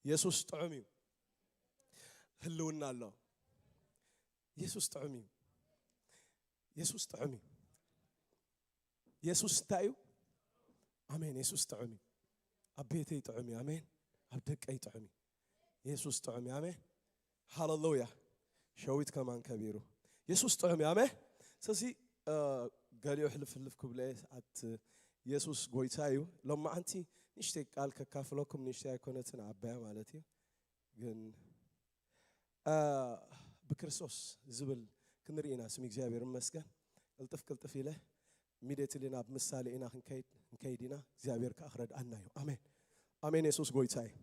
የሱስ ጥዑም እዩ። ህልውና ኣሎ። የሱስ ጥዑም እዩ። የሱስ ጥዑም እዩ። የሱስ እንታይ እዩ? ኣሜን። የሱስ ጥዑም እዩ። ኣብ ቤተይ ጥዑም እዩ። ኣሜን። ኣብ ደቀይ ጥዑም እዩ። የሱስ ጥዑም እዩ። ኣሜን። ሃለሉያ። ሸዊት ከማን ከቢሩ። የሱስ ጥዑም እዩ። ኣሜን። ስለዚ፣ እ፣ ገሊኡ ሕልፍ ሕልፍ ክብለ ኣት የሱስ ጎይታ እዩ። ሎማዓንቲ ንእሽተይ ቃል ከካፍለኩም፣ ንእሽተይ ኣይኮነትን፣ ዓባያ ማለት እዩ። ግን፣ እ፣ ብክርስቶስ ዝብል ክንርኢ ኢና። ስም እግዚኣብሔር ይመስገን። ቅልጥፍ ቅልጥፍ ኢለ ኢሚድየትሊ ናብ ምሳሌ ኢና ክንከይድ፣ ክንከይድ ኢና። እግዚኣብሔር ከኣ ክረድኣና እዩ። ኣሜን። ኣሜን። የሱስ ጎይታ እዩ።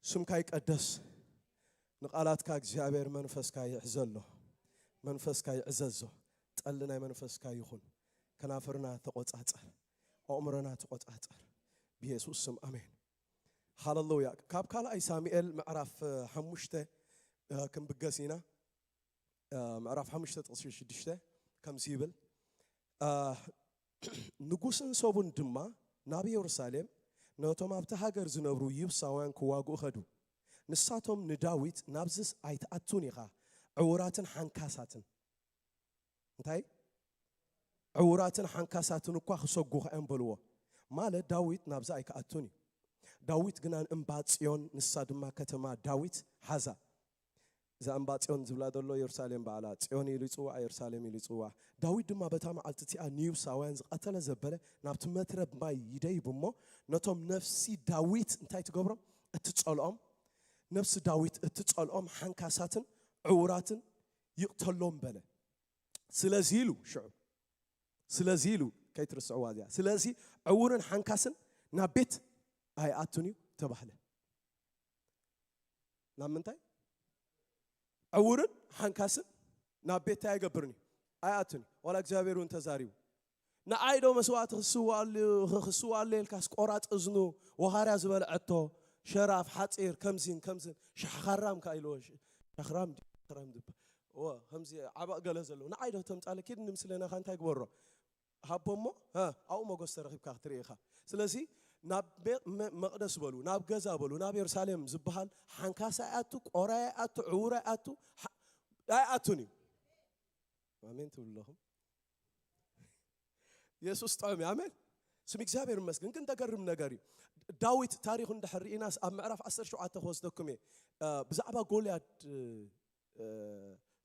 ስምካ ይቀደስ። ንቃላትካ እግዚኣብሔር መንፈስካ ይዕዘሎ። መንፈስካ ይዕዘዞ። ጠሊ ናይ መንፈስካ ይኹን። ከናፍርና ተቆጻጸር። ኣእምሮና ተቆጻጸር። ብየሱስ ስም ኣሜን። ሃለሉያ። ካብ ካልኣይ ሳሙኤል ምዕራፍ፣ እ፣ ሓሙሽተ፣ እ፣ ክንብገስ ኢና። እ፣ ምዕራፍ ሓሙሽተ ጥቕሲ ሽዱሽተ ከምዚ ይብል፣ እ፣ ንጉስን ሰቡን ድማ ናብ የሩሳሌም ነቶም ኣብቲ ሃገር ዝነብሩ ይብሳውያን ክዋግኡ ኸዱ። ንሳቶም ንዳዊት፣ "ናብዝስ ኣይትኣቱን ኢኻ፣ ዕዉራትን ሓንካሳትን?" እንታይ? "ዕዉራትን ሓንካሳትን እኳ ክሰጉኻ እዮም" በልዎ። ማለት ዳዊት ናብዚ ኣይክኣቱን እዩ። ዳዊት ግና ንእምባ ጽዮን፣ ንሳ ድማ ከተማ ዳዊት ሓዛ። እዛ እምባ ጽዮን ዝብላ ዘሎ የሩሳሌም በዓላ፣ ጽዮን ኢሉ ይጽዋዕ፣ የሩሳሌም ኢሉ ይጽዋዕ። ዳዊት ድማ በታ መዓልቲ እቲኣ ንይብሳውያን ዝቐተለ ዘበለ ናብቲ መትረብ ማይ ይደይብ እሞ፣ ነቶም ነፍሲ ዳዊት እንታይ ትገብሮም? እትጸልኦም። ነፍሲ ዳዊት እትጸልኦም ሓንካሳትን ዕዉራትን ይቕተሎም በለ። ስለዚ ኢሉ ሽዑ፣ ስለዚ ኢሉ፣ ከይትርስዕዋ እዚኣ፣ ስለዚ ዕዉርን ሓንካስን ናብ ቤት ኣይኣቱን እዩ ተባህለ። ናብ ምንታይ? ዕዉርን ሓንካስን ናብ ቤት ኣይገብርን እዩ፣ ኣይኣቱን እዩ። ዋላ እግዚኣብሔር እውን ተዛሪቡ፣ "ንዓይ ዶ መስዋእቲ ክስዋኣሉ፣ ክስዋኣሉ ኢልካስ ቆራጥ እዝኑ፣ ወኻርያ ዝበልዐቶ፣ ሸራፍ፣ ሓጺር፣ ከምዚን ከምዚን፣ ሻሕኻራም ከኣ ኢልዎ፣ ሽ-፣ ሻኽራም ድዩ? ሻኽራም ድዩ?" እወ፣ ከምዚ ዓባቕ ገለ ዘለዎ፣ "ንዓይ ዶ ተምጻለ? ኪድ ንምስለናኻ እንታይ ግበሮ?" ሃቦ እሞ፣ እ፣ ኣብኡ መጎስ ተረኺብካ ክትርኢ ኢኻ። ስለዚ ናብ መ-፣ መ-፣ መቕደስ በሉ፣ ናብ ገዛ በሉ፣ ናብ የሩሳሌም ዝበሃል ሓንካስ ኣይኣቱ፣ ቆራይ ኣይኣቱ፣ ዕውር ኣይኣቱ፣ ሓ-፣ ኣይኣቱን እዩ። ኣሜን ትብሉ ኣለኹም? የሱስ ጥዑም እዩ። ኣሜን። ስም እግዚኣብሔር ይመስገን። ግን ተገርም ነገር እዩ። ዳዊት ታሪኹ እንድሕር ርኢናስ ኣብ ምዕራፍ ዓሰርተ ሸውዓተ ክወስደኩም እየ። እ፣ ብዛዕባ ጎልያድ፣ እ፣ እ፣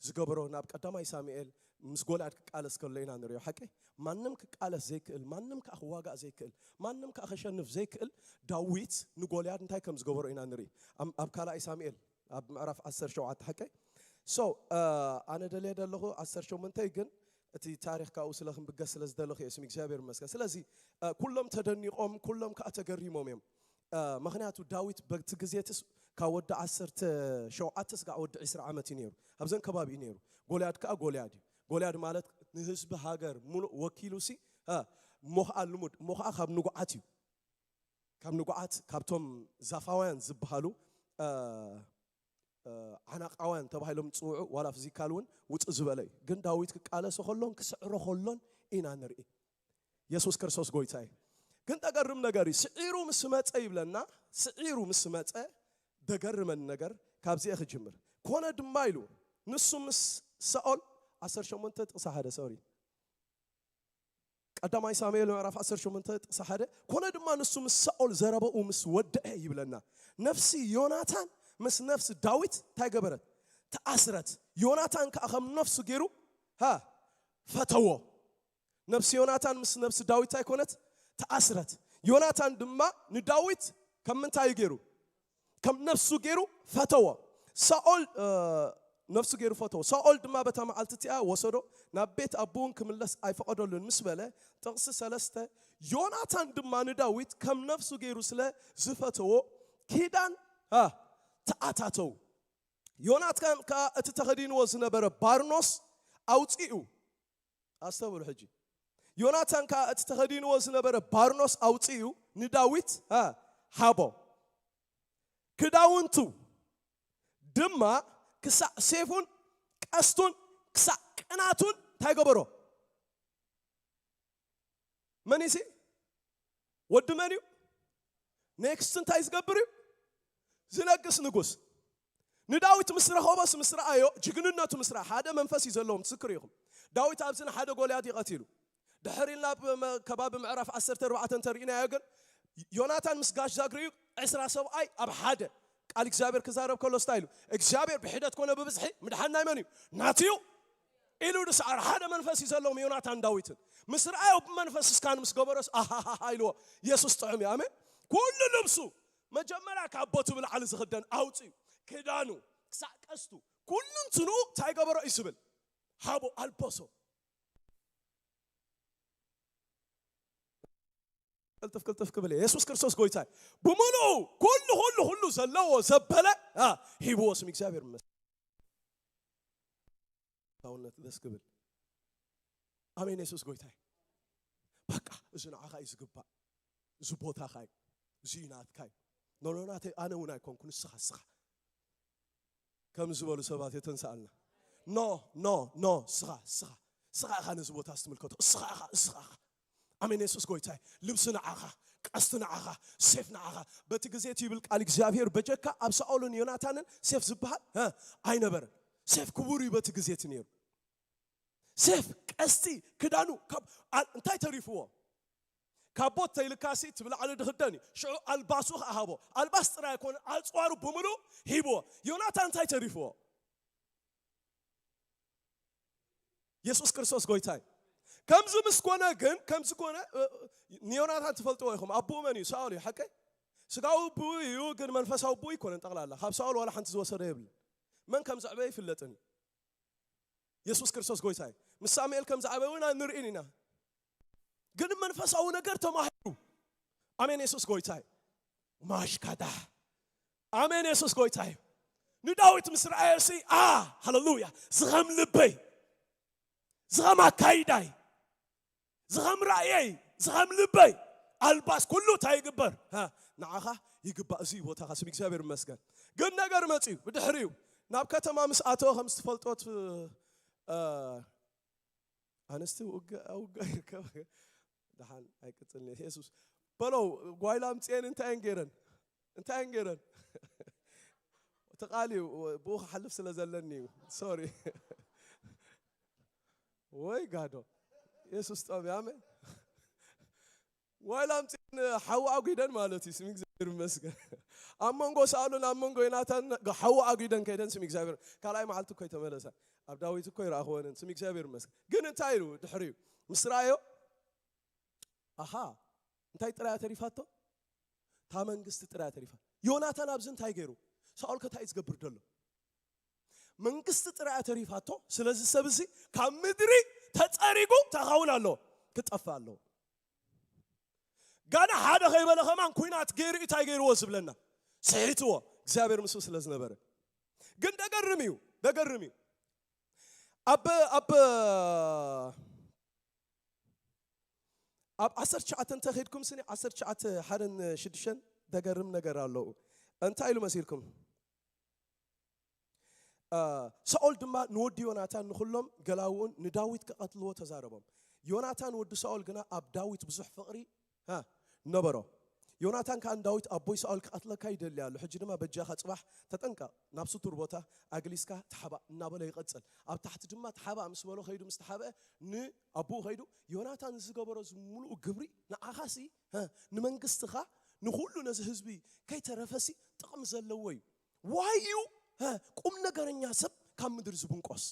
ዝገበሮ ናብ ቀዳማይ ሳሙኤል ምስ ጎልያድ ክቃለስ ከሎ ኢና ንሪኦ። ሓቀይ? ማንም ክቃለስ ዘይክእል፣ ማንም ከኣ ክዋጋእ ዘይክእል፣ ማንም ከኣ ከሸንፍ ዘይክእል ዳዊት ንጎልያድ እንታይ ከም ዝገበሮ ኢና ንርኢ። ኣብ፣ ኣብ ካልኣይ ሳሙኤል ኣብ ምዕራፍ ዓሰርተ ሸውዓተ ሓቀይ? So፣ እ፣ ኣነ ደልየ ዘለኹ ዓሰርተ ሸሞንተ ግን እቲ ታሪኽ ካብኡ ስለ ክንብገስ ስለ ዝደለኹ እየ። ስም እግዚኣብሔር ይመስገን። ስለዚ፣ እ፣ ኩሎም ተደኒቖም፣ ኩሎም ከኣ ተገሪሞም እዮም። እ፣ ምኽንያቱ ዳዊት በቲ ግዜ እቲ ስ-፣ ካብ ወዲ ዓሰርተ ሸውዓተ ስጋዕ ወዲ ዕስራ ዓመት እዩ ነይሩ። ኣብዘን ከባቢ እዩ ነይሩ። ጎልያድ ከኣ ጎልያድ እዩ። ጎልያድ ማለት ንህዝቢ ሃገር ሙሉእ ወኪሉ ሲ፣ እ፣ እሞ ኸኣ ልሙድ፣ እሞ ኸኣ ካብ ንጉዓት እዩ። ካብ ንጉዓት፣ ካብቶም ዛፋውያን ዝበሃሉ፣ እ፣ እ፣ ዓናቃውያን ተባሂሎም ዝጽውዑ፣ ዋላ ፊዚካል እውን ውጽእ ዝበለ እዩ። ግን ዳዊት ክቃለሶ ከሎን ክስዕሮ ከሎን ኢና ንርኢ። የሱስ ክርስቶስ ጎይታ እዩ። ግን ተገርም ነገር እዩ። ስዒሩ ምስ መጸ ይብለና፣ ስዒሩ ምስ መጸ ደገርመን ነገር ካብዚኤ ክጅምር። ኮነ ድማ ኢሉ፣ ንሱ ምስ ሳኦል፣ ዓሰርተ ሸሞንተ ጥቕሲ ሓደ፣ ሶሪ። ቀዳማይ ሳሙኤል ምዕራፍ ዓሰርተ ሸሞንተ ጥቕሲ ሓደ፣ ኮነ ድማ ንሱ ምስ ሳኦል ዘረባኡ ምስ ወደአ ይብለና፣ ነፍሲ ዮናታን ምስ ነፍሲ ዳዊት እንታይ ገበረት? ተኣስረት። ዮናታን ከኣ ከም ነፍሱ ገይሩ፣ ሃ፣ ፈተዎ። ነፍሲ ዮናታን ምስ ነፍሲ ዳዊት እንታይ ኮነት? ተኣስረት። ዮናታን ድማ ንዳዊት ከም ምንታይ እዩ ገይሩ? ከም ነፍሱ ገይሩ ፈተዎ። ሳኦል፣ እ፣ ነፍሱ ገይሩ ፈተዎ። ሳኦል ድማ በታ መዓልቲ እቲኣ ወሰዶ፣ ናብ ቤት ኣቦኡን ክምለስ ኣይፈቐደሉን ምስ በለ፣ ጥቕሲ ሰለስተ፣ ዮናታን ድማ ንዳዊት ከም ነፍሱ ገይሩ ስለ ዝፈተዎ፣ ኪዳን፣ እ፣ ተኣታተው። ዮናታን ከኣ እቲ ተኸዲንዎ ዝነበረ ባርኖስ ኣውጺኡ። ኣስተውሉ ሕጂ። ዮናታን ከኣ እቲ ተኸዲንዎ ዝነበረ ባርኖስ ኣውጺኡ ንዳዊት፣ እ፣ ሃቦ። ክዳውንቱ ድማ ክሳዕ ሴፉን ቀስቱን ክሳዕ ቅናቱን እንታይ ገበሮ? መን እዩ ሲ? ወዲ መን እዩ? ኔክስት እንታይ ዝገብር እዩ? ዝለግስ ንጉስ። ንዳዊት ምስ ረኸቦስ ምስ ረኣዮ፣ ጅግንነቱ ምስ ረኣ፣ ሓደ መንፈስ እዩ ዘለዎም፣ ትዝክሩ ኢኹም። ዳዊት ኣብዚ ንሓደ ጎልያድ ይቐቲሉ። ድሕር ኢልና ኣብ መ-፣ ከባቢ ምዕራፍ ዓሰርተ ኣርባዕተ እንተርኢናዮ ግን፣ ዮናታን ምስ ጋሽ ዛግሪኡ ዕስራ ሰብኣይ ኣብ ሓደ ቃል እግዚኣብሔር ክዛረብ ከሎ ስታይ ኢሉ፣ እግዚኣብሔር ብሒደት ኮነ ብብዝሒ ምድሓን ናይ መን እዩ? ናቱ እዩ ኢሉ ዝሰዓረ ሓደ መንፈስ እዩ ዘለዎም ዮናታን ዳዊትን። ምስ ረኣዮ ብመንፈስ እስካን ምስ ገበሮስ ኣሃሃሃ ኢልዎ። የሱስ ጥዑም እዩ። ኣሜን። ኩሉ ልብሱ መጀመርያ ካብ ቦቱ ብላዕሊ ዝኽደን ኣውፅኡ፣ ክዳኑ ክሳዕ ቀስቱ ኩሉ እንትንኡ እንታይ ገበሮ እዩ ዝብል? ሃቦ ኣልበሶ። ቅልጥፍ ቅልጥፍ ክብል እየ። የሱስ ክርስቶስ ጎይታ እዩ። ብምሉኡ ኩሉ ኩሉ ኩሉ ዘለዎ ዘበለ አ፣ ሂብዎ ስም እግዚኣብሔር ይመስገን። ሰውነት ደስ ክብል። ኣሜን። የሱስ ጎይታ እዩ። በቃ እዚ ንዓኻ እዩ ዝግባእ። እዚ ቦታኻ እዩ። እዚ እዩ ናትካ እዩ። ኖ ኖ ናተይ ኣነ እውን ኣይኮንኩ ንስኻ እስኻ ከም ዝበሉ ሰባት የተንሳኣልና። ኖ ኖ ኖ እስኻ እስኻ እስኻ ኢኻ ነዚ ቦታ ዝትምልከቶ። እስኻ ኢኻ እስኻ ኢኻ። ኣሜን። የሱስ ጎይታ እዩ። ልብሲ ንዓኻ፣ ቀስቲ ንዓኻ፣ ሴፍ ንዓኻ። በቲ ግዜ እቲ ይብል ቃል እግዚኣብሔር በጀካ ኣብ ሳኦልን ዮናታንን ሴፍ ዝበሃል እ፣ ኣይነበረን። ሴፍ ክቡር እዩ በቲ ግዜ እቲ ነይሩ። ሴፍ፣ ቀስቲ፣ ክዳኑ ካብ ኣ-፣ እንታይ ተሪፍዎ? ካብ ቦት ተይልካሲ እቲ ብላዕሊ ድኽደን እዩ። ሽዑ ኣልባሱ ከኣ ሃቦ። ኣልባስ ጥራይ ኣይኮነ፣ ኣጽዋሩ ብምሉእ ሂብዎ። ዮናታን እንታይ ተሪፍዎ? የሱስ ክርስቶስ ጎይታ እዩ። ከምዚ ምስ ኮነ ግን፣ ከምዚ ኮነ፣ እ፣ እ፣ ንዮናታን ትፈልጥዎ ኢኹም። ኣቦኡ መን እዩ? ሳኦል እዩ፣ ሓቀይ? ስጋዊ ኣቦኡ እዩ፣ ግን መንፈሳዊ ኣቦኡ ኣይኮነን ጠቕላላ። ካብ ሳኦል ዋላ ሓንቲ ዝወሰዶ የብልን። መን ከም ዘዕበየ ኣይፍለጥን እዩ። የሱስ ክርስቶስ ጎይታ እዩ። ምስ ሳሙኤል ከም ዝዓበየ እውን ንርእይን ኢና። ግን መንፈሳዊ ነገር ተማሂሩ። ኣሜን። የሱስ ጎይታ እዩ። ማሽካዳ። ኣሜን። የሱስ ጎይታ እዩ። ንዳዊት ምስ ረኣየ ሲ፣ ኣ፣ ሃሌሉያ። ዝኸም ልበይ፣ ዝኸም ኣካይዳይ፣ ዝኸም ራእየይ፣ ዝኸም ልበይ፣ ኣልባስ ኩሉ እንታይ ይግበር? ሃ፣ ንዓኻ ይግባእ። እዚ እዩ ቦታኻ። ስም እግዚኣብሔር ይመስገን። ግን ነገር መጽዩ ብድሕሪኡ ናብ ከተማ ምስ ኣተወ ከም ዝተፈልጦት፣ እ፣ ኣንስቲ ውግእ፣ ውግእ ይርከብ። ደሓን ኣይቅጽልን እየ። የሱስ በሎ፣ ጓይላ ኣምጽኤን እንታይ እየን ገይረን? እንታይ እየን ገይረን? እቲ ቃል እዩ፣ ብኡ ክሓልፍ ስለ ዘለኒ እዩ። ሶሪ። ወይ ጋዶ። የሱስ ጦም፣ ኣሜን። ጓይላ ኣምጽኤን ሓዊ ኣጒደን ማለት እዩ። ስም እግዚኣብሔር ይመስገን። ኣብ መንጎ ሳኦልን ኣብ መንጎ ዮናታን ሓዊ ኣጒደን ከይደን ስም እግዚኣብሔር። ካልኣይ መዓልቲ እኮ ይተመለሳ። ኣብ ዳዊት እኮ ይረኣኽወንን። ስም እግዚኣብሔር ይመስገን። ግን እንታይ ኢሉ ድሕሪኡ? ምስ ረኣዮ፣ ኣሃ፣ እንታይ ጥራያ ተሪፋቶ? እታ መንግስቲ ጥራያ ተሪፋ። ዮናታን ኣብዚ እንታይ ገይሩ? ሳኦል ከ እንታይ እዩ ዝገብር ዘሎ? መንግስቲ ጥራያ ተሪፋቶ። ስለዚ ሰብ እዚ ካብ ምድሪ ተጸሪጉ እንታይ ክኸውን ኣለዎ? ክጠፍእ ኣለዎ። ጋና ሓደ ከይበለ ከማን ኲናት ገይሩ እንታይ ገይርዎ ዝብለና? ስሒትዎ። እግዚኣብሔር ምስኡ ስለ ዝነበረ። ግን ደገርም እዩ፣ ደገርም እዩ። ኣብ፣ ኣብ፣ ኣብ ዓሰርተ ትሽዓተ እንተ ኸድኩም ስኒ፣ ዓሰርተ ትሽዓተ ሓደን ሽዱሽተን ደገርም ነገር ኣለዉ። እንታይ ኢሉ መሲልኩም? እ፣ ሳኦል ድማ ንወዲ ዮናታን ንኹሎም ገላውኡን ንዳዊት ክቐትልዎ ተዛረቦም። ዮናታን ወዲ ሳኦል ግና ኣብ ዳዊት ብዙሕ ፍቕሪ፣ ሃ፣ ነበሮ። ዮናታን ከኣ ንዳዊት፣ "ኣቦይ ሳኦል ክቐትለካ ይደሊ ኣሎ። ሕጂ ድማ በጃኻ ጽባሕ ተጠንቀቕ፣ ናብ ስቱር ቦታ ኣግሊስካ ተሓባእ" እናበለ ይቐጽል። ኣብ ታሕቲ ድማ ተሓባእ ምስ በሎ ኸይዱ ምስ ተሓብአ ንኣቦኡ ኸይዱ፣ "ዮናታን ዝገበሮ እዚ ምሉእ ግብሪ ንዓኻሲ፣ ሃ፣ ንመንግስትኻ፣ ንኹሉ ነዚ ህዝቢ ከይተረፈሲ ጥቕሚ ዘለዎ እዩ። ዋይ እዩ፣ ሃ፣ ቁም ነገረኛ ሰብ ካብ ምድሪ ዝብንቆስ?"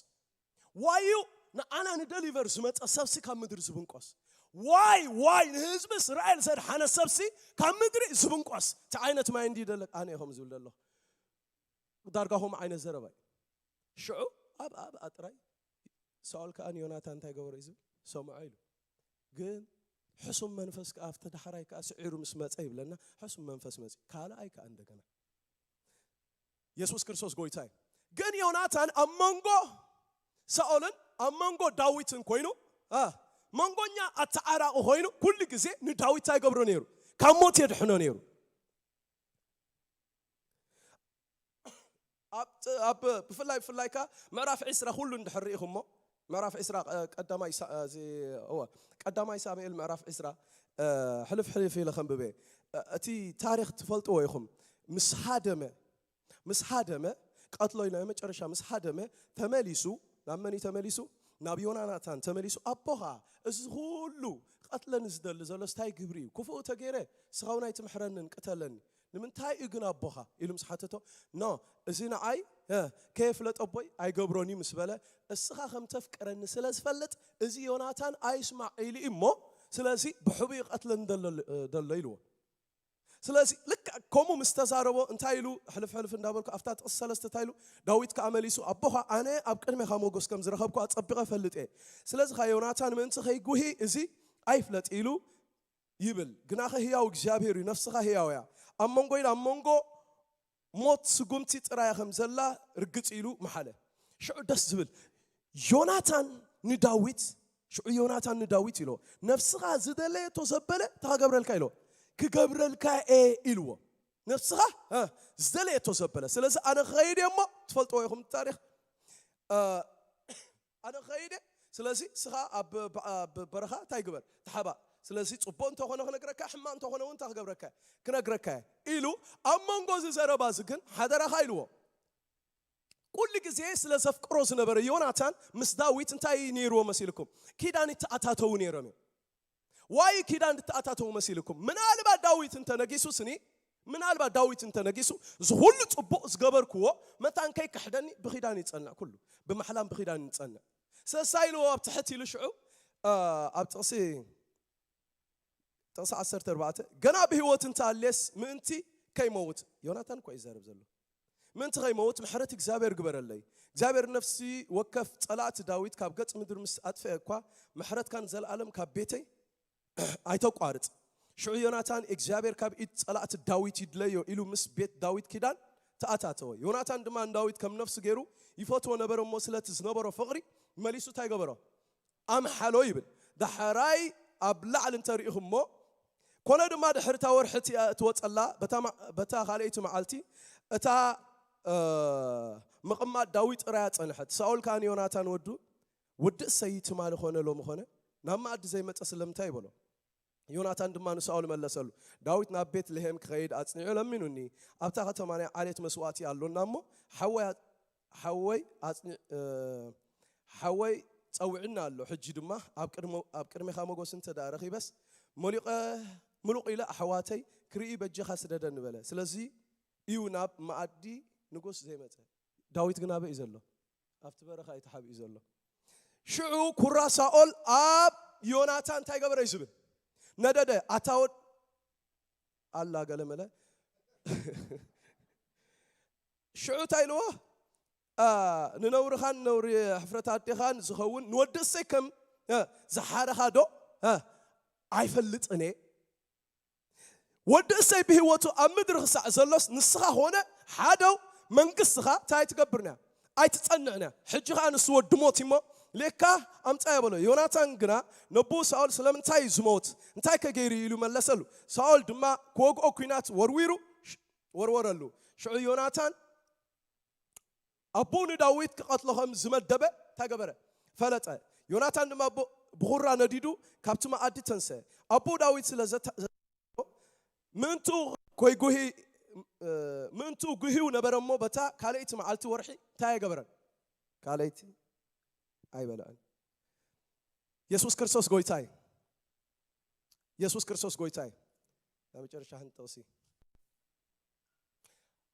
ዋይ እዩ ንዓና ንደሊቨር ዝመጸ ሰብሲ ካብ ምድሪ ዝብንቆስ? ዋይ፣ ዋይ ንህዝቢ እስራኤል ዘድሓነ ሰብሲ ካብ ምድሪ ዝብንቆስ? እቲ ዓይነት ማይ እንዲ ደለክ ኣነ ኢኹም ዝብል ዘሎ። ዳርጋ ከምኡ ዓይነት ዘረባ እዩ። ሽዑ ኣብ፣ ኣብ ኣጥራይ ሳኦል ከኣ ንዮናታን እንታይ ገበሮ እዩ ዝብል? ሰምዖ ኢሉ። ግን ሕሱም መንፈስ ከኣ ኣብቲ ዳሕራይ ከኣ ስዒሩ ምስ መጸ ይብለና፣ ሕሱም መንፈስ መጺኡ። ካልኣይ ከኣ እንደገና የሱስ ክርስቶስ ጎይታ እዩ። ግን ዮናታን ኣብ መንጎ ሳኦልን ኣብ መንጎ ዳዊትን ኮይኑ፣ አ፣ መንጎኛ ኣተዓራቂ ኮይኑ ኩሉ ግዜ ንዳዊት እንታይ ይገብሮ ነይሩ? ካብ ሞት የድሕኖ ነይሩ። ኣብ፣ ኣብ፣ ብፍላይ፣ ብፍላይ ከኣ ምዕራፍ ዕስራ ኩሉ እንድሕር ርኢኹሞ፣ ምዕራፍ ዕስራ፣ እ፣ ቀዳማይ ሳ-፣ እዚ፣ እወ፣ ቀዳማይ ሳሙኤል ምዕራፍ ዕስራ፣ እ፣ ሕልፍ ሕልፍ ኢለ ከንብበ። እ፣ እቲ ታሪኽ ትፈልጥዎ ኢኹም። ምስ ሃደመ፣ ምስ ሃደመ፣ ቀትሎ ናይ መጨረሻ ምስ ሃደመ፣ ተመሊሱ፣ ናብ መን እዩ ተመሊሱ? ናብ ዮናታን ተመሊሱ፣ ኣቦኻ፣ እዚ ኩሉ ቀትለኒ ዝደሊ ዘሎስ እንታይ ግብሪ እዩ? ክፉእ ተገይረ፣ ስኻ እውን ኣይትምሕረንን፣ ቅተለኒ። ንምንታይ እዩ ግን ኣቦኻ? ኢሉ ምስ ሓተቶ፣ ኖ፣ እዚ ንዓይ፣ እ፣ ከየፍለጠ ኣቦይ ኣይገብሮን እዩ ምስ በለ፣ እስኻ ከም ተፍቅረኒ ስለ ዝፈልጥ፣ እዚ ዮናታን ኣይስማዕ ኢሉ እዩ እሞ፣ ስለዚ ብሕቡእ ይቐትለኒ ደሎ፣ እ፣ ደሎ ኢልዎ። ስለዚ ልክዕ ከምኡ ምስ ተዛረቦ እንታይ ኢሉ ሕልፍ ሕልፍ እንዳበልኩ ኣብታ ጥቕሲ ሰለስተ እንታይ ኢሉ? ዳዊት ከኣ መሊሱ ኣቦኻ ኣነ ኣብ ቅድሜኻ ሞገስ ከም ዝረኸብኩ ኣጸቢቐ እፈልጥ እየ። ስለዚ ኸኣ ዮናታን ምእንቲ ከይጉሂ እዚ ኣይፍለጥ ኢሉ ይብል። ግናኸ ህያው እግዚኣብሔር እዩ፣ ነፍስኻ ህያው እያ። ኣብ መንጎ ኢሉ ኣብ መንጎ ሞት ስጉምቲ ጥራያ ከም ዘላ ርግጽ ኢሉ መሓለ። ሽዑ ደስ ዝብል ዮናታን ንዳዊት ሽዑ ዮናታን ንዳዊት ኢሎ ነፍስኻ ዝደለየቶ ዘበለ እንታይ ክገብረልካ ኢሎ ክገብረልካ እየ ኢልዎ። ነፍስኻ እ፣ ዝደለየቶ ዘበለ። ስለዚ ኣነ ክኸይድ እየ እሞ ትፈልጥዎ ኢኹም ታሪኽ። እ፣ ኣነ ክኸይድ እየ። ስለዚ ስኻ ኣብ ብ- ኣብ በረኻ እንታይ ግበር? ተሓባእ። ስለዚ ጽቡቕ እንተኾነ ክነግረካ፣ ሕማቕ እንተኾነ እውን እንታይ ክገብረካ? ክነግረካ እየ ኢሉ ኣብ መንጎ እዚ ዘረባ እዚ ግን ሓደራኻ ኢልዎ። ኩሉ ግዜ ስለ ዘፍቅሮ ዝነበረ ዮናታን ምስ ዳዊት እንታይ ነይርዎ መሲልኩም? ኪዳን ይተኣታተዉ ነይሮም እዮም። ዋይ ኪዳን ዝተኣታተዉ መሲልኩም? ምናልባት ዳዊት እንተነጊሱ ስኒ ምናልባት ዳዊት እንተነጊሱ እዚ ኩሉ ጽቡቕ ዝገበርክዎ መታን ከይክሕደኒ ብኺዳን ይጸንዕ፣ ኩሉ ብማሕላን ብኺዳን ይጸንዕ። ሰሳይ ኢልዎ ኣብ ትሕት ኢሉ ሽዑ እ፣ ኣብ ጥቕሲ ጥቕሲ ዓሰርተ ኣርባዕተ ገና ብህይወት እንተኣልየስ ምእንቲ ከይመውት፣ ዮናታን እኮ እዩ ዝዛረብ ዘሎ። ምእንቲ ከይመውት ምሕረት እግዚኣብሔር ግበረለይ። እግዚኣብሔር ነፍሲ ወከፍ ጸላእቲ ዳዊት ካብ ገጽ ምድሪ ምስ ኣጥፍአ እኳ ምሕረትካ ንዘለኣለም ካብ ቤተይ ኣይተቋርጽ። ሽዑ ዮናታን እግዚኣብሔር ካብ ኢድ ጸላእቲ ዳዊት ይድለዮ ኢሉ ምስ ቤት ዳዊት ኪዳን ተኣታተወ። ዮናታን ድማ ንዳዊት ከም ነፍሱ ገይሩ ይፈትዎ ነበረ እሞ ስለቲ ዝነበሮ ፍቕሪ መሊሱ እንታይ ገበሮ? ኣምሓሎ ይብል። ዳሕራይ ኣብ ላዕሊ እንተሪኢኹሞ ኮነ ድማ ድሕሪ እታ ወርሒ እቲኣ እትወጸላ በታ ማ- በታ ካልኣይቲ መዓልቲ እታ እ፣ ምቕማጥ ዳዊት ጥራያ ጸንሐት። ሳኦል ከኣ ንዮናታን ወዱ ውድእ ሰይቲ ማሊ ኾነ ሎሚ ኾነ ናብ መኣዲ ዘይመጸ ስለምንታይ ይበሎ። ዮናታን ድማ ንሳኦል መለሰሉ፣ ዳዊት ናብ ቤት ልሄም ክኸይድ ኣጽኒዑ ለሚኑኒ፣ ኣብታ ከተማ ናይ ዓሌት መስዋእቲ ኣሎና እሞ ሓወይ ሓወይ ኣጽኒ እ፣ ሓወይ ጸዊዕና ኣሎ። ሕጂ ድማ ኣብ ቅድሞ ኣብ ቅድሜኻ ሞገስ እንተ ደኣ ረኺበስ ሞሊቐ ምሉቕ ኢለ ኣሕዋተይ ክርኢ በጀኻ ስደደኒ በለ። ስለዚ እዩ ናብ መኣዲ ንጉስ ዘይመጸ። ዳዊት ግን ኣበይ እዩ ዘሎ? ኣብቲ በረኻ እዩ ተሓቢኡ ዘሎ። ሽዑ ኩራ ሳኦል ኣብ ዮናታን እንታይ ገበረ እዩ ዝብል? ነደደ ኣታ ወድ ኣላ ገለመለ ሽዑ እንታይ ኢልዎ? ኣ፣ ንነውርኻን ነውሪ ሕፍረት ኣዴኻን ዝኸውን ንወዲ እሰይ ከም እ፣ ዝሓረኻ ዶ እ፣ ኣይፈልጥን እየ? ወዲ እሰይ ብህይወቱ ኣብ ምድሪ ክሳዕ ዘሎስ ንስኻ ኾነ ሓደው መንግስትኻ እንታይ ኣይትገብርንያ ኣይትጸንዕንያ። ሕጂ ኸዓ ንሱ ወዲ ሞት እሞ ሌካ ኣምጻ የበሎ። ዮናታን ግና ነቦኡ ሳኦል ስለምንታይ እዩ ዝሞት እንታይ ከገይሩ ኢሉ መለሰሉ። ሳኦል ድማ ክወግኦ ኲናት ወርዊሩ ወርወረሉ። ሽዑ ዮናታን ኣቦኡ ንዳዊት ክቐትሎ ከም ዝመደበ እንታይ ገበረ? ፈለጠ። ዮናታን ድማ ብ- ብኹራ ነዲዱ ካብቲ መኣዲ ተንሰ። ኣቦኡ ዳዊት ስለ ዘተ- ዘ- ምእንቱ ኮይጉሂ ምእንቱ ጉሂው ነበረ እሞ በታ ካልኣይቲ መዓልቲ ወርሒ እንታይ ኣይገበረን? ካልኣይቲ ኣይበልዐን። የሱስ ክርስቶስ ጎይታ እዩ። የሱስ ክርስቶስ ጎይታ እዩ። ናይ መጨረሻ ሓንቲ ጥቕሲ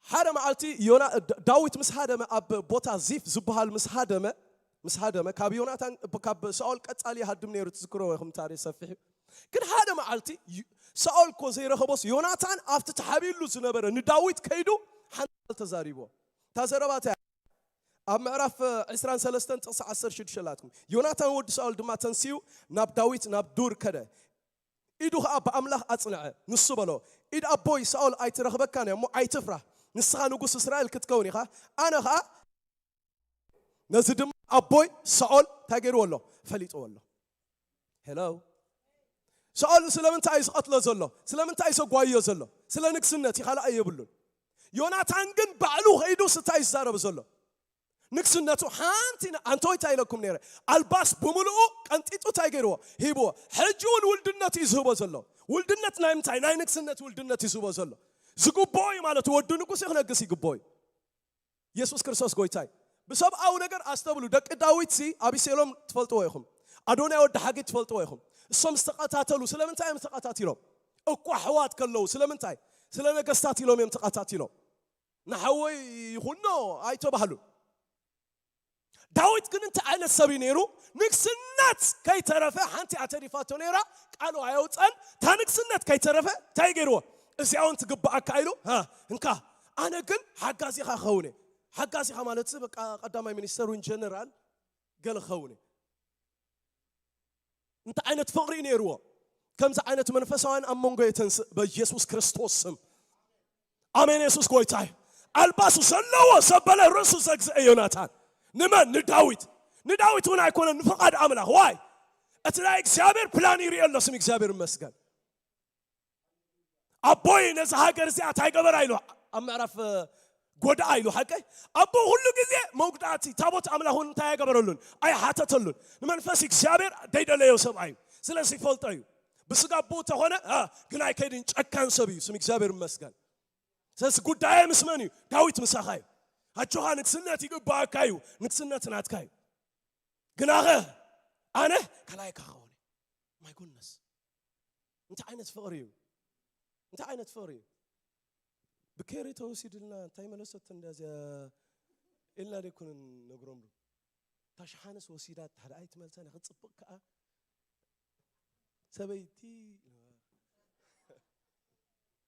ሓደ መዓልቲ ዮና ዳ- ዳዊት ምስ ሃደመ ኣብ ቦታ ዚፍ ዝበሃል ምስ ሃደመ ምስ ሃደመ ካብ ዮናታን ካብ ሳኦል ቀጻሊ ይሃድም ነይሩ ትዝክሮ ኢኹም ታሪክ ሰፊሕ እዩ። ግን ሓደ መዓልቲ ዩ- ሳኦል እኮ ዘይረኸቦስ ዮናታን ኣብቲ ተሓቢሉ ዝነበረ ንዳዊት ከይዱ ሓንቲ ቃል ተዛሪቦ። እታ ዘረባ እንታይ እያ? ኣብ ምዕራፍ ዕስራን ሰለስተን ጥቕሲ ዓሰርተ ሽዱሽተ ኣላትኩም ዮናታን ወዲ ሳኦል ድማ ተንሲኡ ናብ ዳዊት ናብ ዱር ከደ። ኢዱ ኸዓ ብኣምላኽ ኣጽንዐ። ንሱ በሎ፣ ኢድ ኣቦይ ሳኦል ኣይትረኽበካን እያ እሞ ኣይትፍራህ። ንስኻ ንጉስ እስራኤል ክትከውን ኢኻ። ኣነ ኸዓ ነዚ ድማ ኣቦይ ሳኦል እንታይ ገይርዎ ኣሎ? ፈሊጥዎ ኣሎ። ሄሎ ሳኦል ስለምንታይ እዩ ዝቐትሎ ዘሎ? ስለምንታይ እዩ ዘጓይዮ ዘሎ? ስለ ንግስነት እዩ፣ ካልእ የብሉን። ዮናታን ግን ባዕሉ ኸይዱ ስታይ ዝዛረብ ዘሎ ንግስነቱ ሓንቲ ን- ኣንተ ወይ እንታይ ኢለኩም ነይረ? ኣልባስ ብምልኡ ቀንጢጡ እንታይ ገይርዎ? ሂብዎ። ሕጂ እውን ውልድነት እዩ ዝህቦ ዘሎ። ውልድነት ናይ ምንታይ? ናይ ንግስነት ውልድነት እዩ ዝህቦ ዘሎ። ዝግብኦ እዩ ማለት እዩ። ወዲ ንጉስ እዩ ክነግስ ይግብኦ እዩ። የሱስ ክርስቶስ ጎይታይ። ብሰብኣዊ ነገር ኣስተብሉ። ደቂ ዳዊትሲ ኣቢሴሎም ትፈልጥዎ ኢኹም። ኣዶንያ ወዲ ሓጊት ትፈልጥዎ ኢኹም። እሶም ዝተቐታተሉ ስለምንታይ እዮም ተቐታቲሎም? እኳ ኣሕዋት ከለዉ ስለምንታይ? ስለ ነገስታት ኢሎም እዮም ተቐታቲሎም። ንሓወይ ይኹኖ ኣይተባህሉን። ዳዊት ግን እንታይ ዓይነት ሰብ እዩ ነይሩ? ንግስነት ከይተረፈ ሓንቲ እያ ተሪፋቶ ነይራ፣ ቃሉ ኣየውፀን። እታ ንግስነት ከይተረፈ እንታይ ገይርዎ? እዚኣ እውን ትግባኣካ ኢሉ፣ ሃ፣ እንካ፣ ኣነ ግን ሓጋዚኻ ክኸውን እየ። ሓጋዚኻ ማለት በቃ ቀዳማይ ሚኒስተር እውን ጀነራል ገለ ክኸውን እየ። እንታይ ዓይነት ፍቕሪ እዩ ነይርዎ? ከምዚ ዓይነት መንፈሳውያን ኣብ መንጎ የተንስእ በኢየሱስ ክርስቶስ ስም። ኣሜን። የሱስ ጎይታ እዩ። ኣልባሱ ዘለዎ ዘበለ ርእሱ ዘግዝአ ዮናታን። ንመን? ንዳዊት። ንዳዊት እውን ኣይኮነን፣ ንፍቓድ ኣምላኽ። ዋይ? እቲ ናይ እግዚኣብሔር ፕላን ይርኢ ኣሎ። ስም እግዚኣብሔር ይመስገን። ኣቦይ ነዚ ሃገር እዚኣ እንታይ ገበራ ኢሉ ኣብ ምዕራፍ፣ እ፣ ጎድኣ ኢሉ ሓቀይ። ኣቦ ኩሉ ግዜ መጉዳእቲ ታቦት ኣምላኽ እውን እንታይ ኣይገበረሉን፣ ኣይሓተተሉን። ንመንፈስ እግዚኣብሔር ደይደለዮ ሰብኣይ እዩ። ስለዚ ይፈልጦ እዩ። ብስጋ ኣቦ ተኾነ፣ እ፣ ግን ኣይከይድን፣ ጨካን ሰብ እዩ። ስም እግዚኣብሔር ይመስገን። ስለዚ ጉዳየ ምስ መን እዩ? ዳዊት ምሳኻ እዩ። ኣጆኻ ንግስነት ይግባኣካ እዩ። ንግስነት ናትካ እዩ። ግናኸ ኣነ ከላይካ ክኸውን እየ። My goodness። እንታይ ዓይነት ፍቕሪ እዩ? እንታይ ዓይነት ፍቕሪ እዩ? ብኬሪ ተወሲድልና እንታይ መለሰት እንዳ እዚኣ ኢልና ደይኮን ነግሮም ዶ? እታ ሸሓንስ ወሲዳ እታ ደኣ ኣይትመልሰን ክትጽብቕ ከኣ ሰበይቲ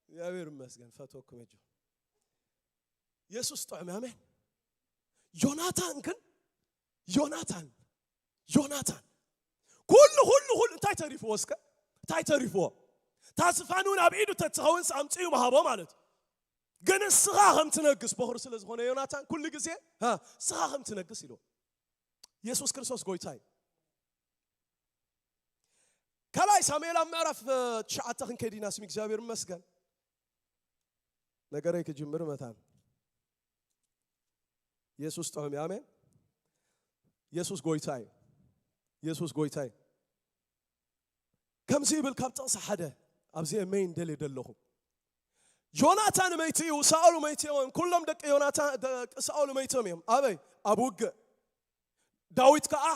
እግዚኣብሔር ይመስገን ፈትወኩም እየ። የሱስ ጥዑም እዩ። ኣሜን። ዮናታን ግን ዮናታን ዮናታን ኩሉ ኩሉ ኩሉ እንታይ ተሪፍዎ እስከ? እንታይ ተሪፍዎ? እታ ዝፋን እውን ኣብ ኢዱ ተትኸውን ኣምፅኡ ምሃቦ ማለት እዩ። ግን እስኻ ከም ትነግስ በኹሪ ስለ ዝኾነ ዮናታን ኩሉ ግዜ፣ ሃ፣ እስኻ ከም ትነግስ ኢሉ። የሱስ ክርስቶስ ጎይታ እዩ። ካልኣይ ሳሙኤል ኣብ ምዕራፍ፣ እ፣ ትሽዓተ ክንከይድ ኢና። ስም እግዚኣብሔር ይመስገን። ነገረይ ክጅምር መታን። የሱስ ጥዑም እዩ። ኣሜን። የሱስ ጎይታ እዩ። የሱስ ጎይታ እዩ። ከምዚ ይብል ካብ ጥቕሲ ሓደ፣ ኣብዚ መይን ደልየ ደለኹ። ዮናታን መይቲ እዩ፣ ሳኦል መይቲ እዮም፣ ኩሎም ደቂ ዮናታን፣ ደቂ ሳኦል መይቶም እዮም። ኣበይ? ኣብ ውግእ። ዳዊት ከኣ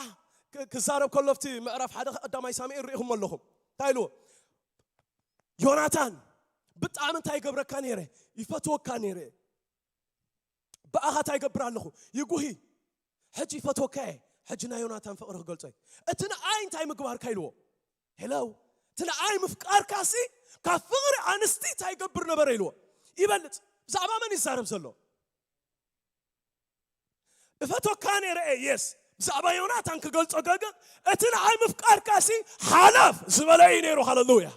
ክ-፣ ክዛረብ ከሎ ኣብቲ ምዕራፍ ሓደ ቀዳማይ ሳሙኤል ርኢኹም ኣለኹም። እንታይ ኢልዎ? ዮናታን ብጣዕሚ እንታይ ይገብረካ ነይረ? ይፈትወካ ነይረ። ብኣኻ እንታይ ይገብር ኣለኹ? ይጉሂ። ሕጂ ይፈትወካ እየ። ሕጂ ናይ ዮናታን ፍቕሪ ክገልጾ እዩ። እቲ ንኣይ እንታይ ምግባርካ ኢልዎ? ሄሎ። እቲ ንኣይ ምፍቃርካሲ ካብ ፍቕሪ ኣንስቲ እንታይ ይገብር ነበረ ኢልዎ? ይበልጽ። ብዛዕባ መን ይዛረብ ዘሎ? እፈትወካ ነይረ እየ፣ የስ። ብዛዕባ ዮናታን ክገልጾ ገግቕ፣ እቲ ንኣይ ምፍቃርካሲ ሓለፍ ዝበለ እዩ ነይሩ። ሃለሉያ።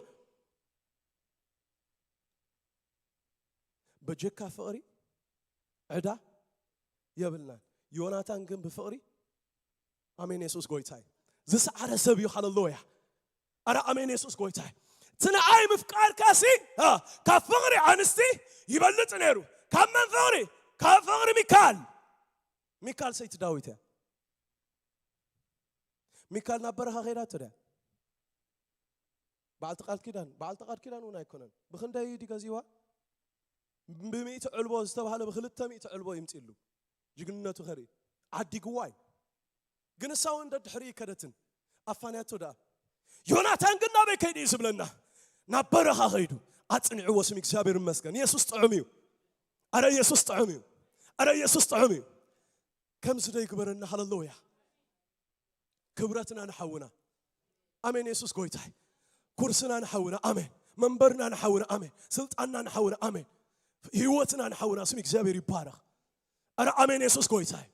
በጀካ ፍቕሪ ዕዳ የብልናን። ዮናታን ግን ብፍቕሪ፣ ኣሜን፣ የሱስ ጎይታ እዩ፣ ዝሰዓረ ሰብ እዩ። ሃለሉያ። ኣረ ኣሜን፣ የሱስ ጎይታ እዩ። እቲ ንኣይ ምፍቃርካሲ፣ አ፣ ካብ ፍቕሪ ኣንስቲ ይበልጽ ነይሩ። ካብ መን ፍቕሪ? ካብ ፍቕሪ ሚካል። ሚካል ሰይቲ ዳዊት እያ። ሚካል ናብ በረኻ ከይዳቶ ድያ? በዓልቲ ቃል ኪዳን፣ በዓልቲ ቃል ኪዳን እውን ኣይኮነን። ብኽንደይ ድዩ ገዚዋ? ብሚእቲ ዕልቦ ዝተባህለ ብኽልተ ሚእቲ ዕልቦ ይምፅሉ። ጅግንነቱ ከርኢ ዓዲግዋ እዩ። ግን እሳ እውን ደድሕሪ ይከደትን ኣፋንያቶ ደኣ። ዮናታን ግን ናበይ ከይዱ እዩ ዝብለና? ናብ በረኻ ከይዱ ኣጽኒዕዎ። ስም እግዚኣብሔር ይመስገን። ኢየሱስ ጥዑም እዩ። ኣረ ኢየሱስ ጥዑም እዩ። ኣረ ኢየሱስ ጥዑም እዩ። ከምዚ ዶ ይግበረና? ሃሌሉያ። ክብረትና ንሓውና። ኣሜን። የሱስ ጎይታይ። ኩርስና ንሓውና። ኣሜን። መንበርና ንሓውና። ኣሜን። ስልጣንና ንሓውና። ኣሜን። ህይወትና ንሓውና። ስም እግዚኣብሔር ይባረኽ። ኣረ ኣሜን። የሱስ ጎይታይ።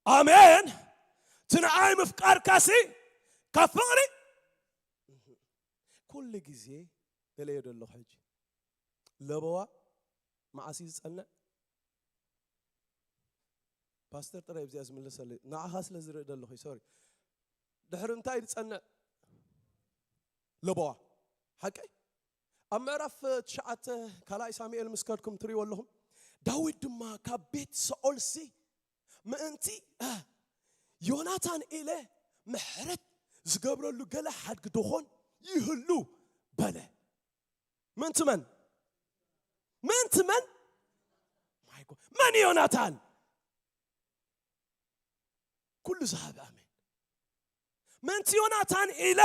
ኣሜን። እቲ ንኣይ ምፍቃርካሲ ካብ ፍቕሪ ኩሉ ግዜ ደለዮ ደለኹ። ሕጂ ለበዋ መዓስ እዩ ዝጸንዕ? ፓስተር ጥራይ ኣብዚኣ ዝምልሰለይ፣ ንዓኻ ስለ ዝርኢ ደለኹ፣ ሶሪ። ድሕሪ እንታይ ዝጸንዕ? ለበዋ። ሓቀይ? ኣብ ምዕራፍ ትሽዓተ ካልኣይ ሳሙኤል ምስ ከድኩም ትርእይዎ ኣለኹም። ዳዊት ድማ ካብ ቤት ሳኦልሲ ምእንቲ፣ እ፣ ዮናታን ኢለ ምሕረት ዝገብረሉ ገለ ሓድጊ ደኾን ይህሉ በለ። ምእንቲ መን? ምእንቲ መን? My መን ዮናታን? ኩሉ ዝሃበ ኣሜን። ምእንቲ ዮናታን ኢለ፣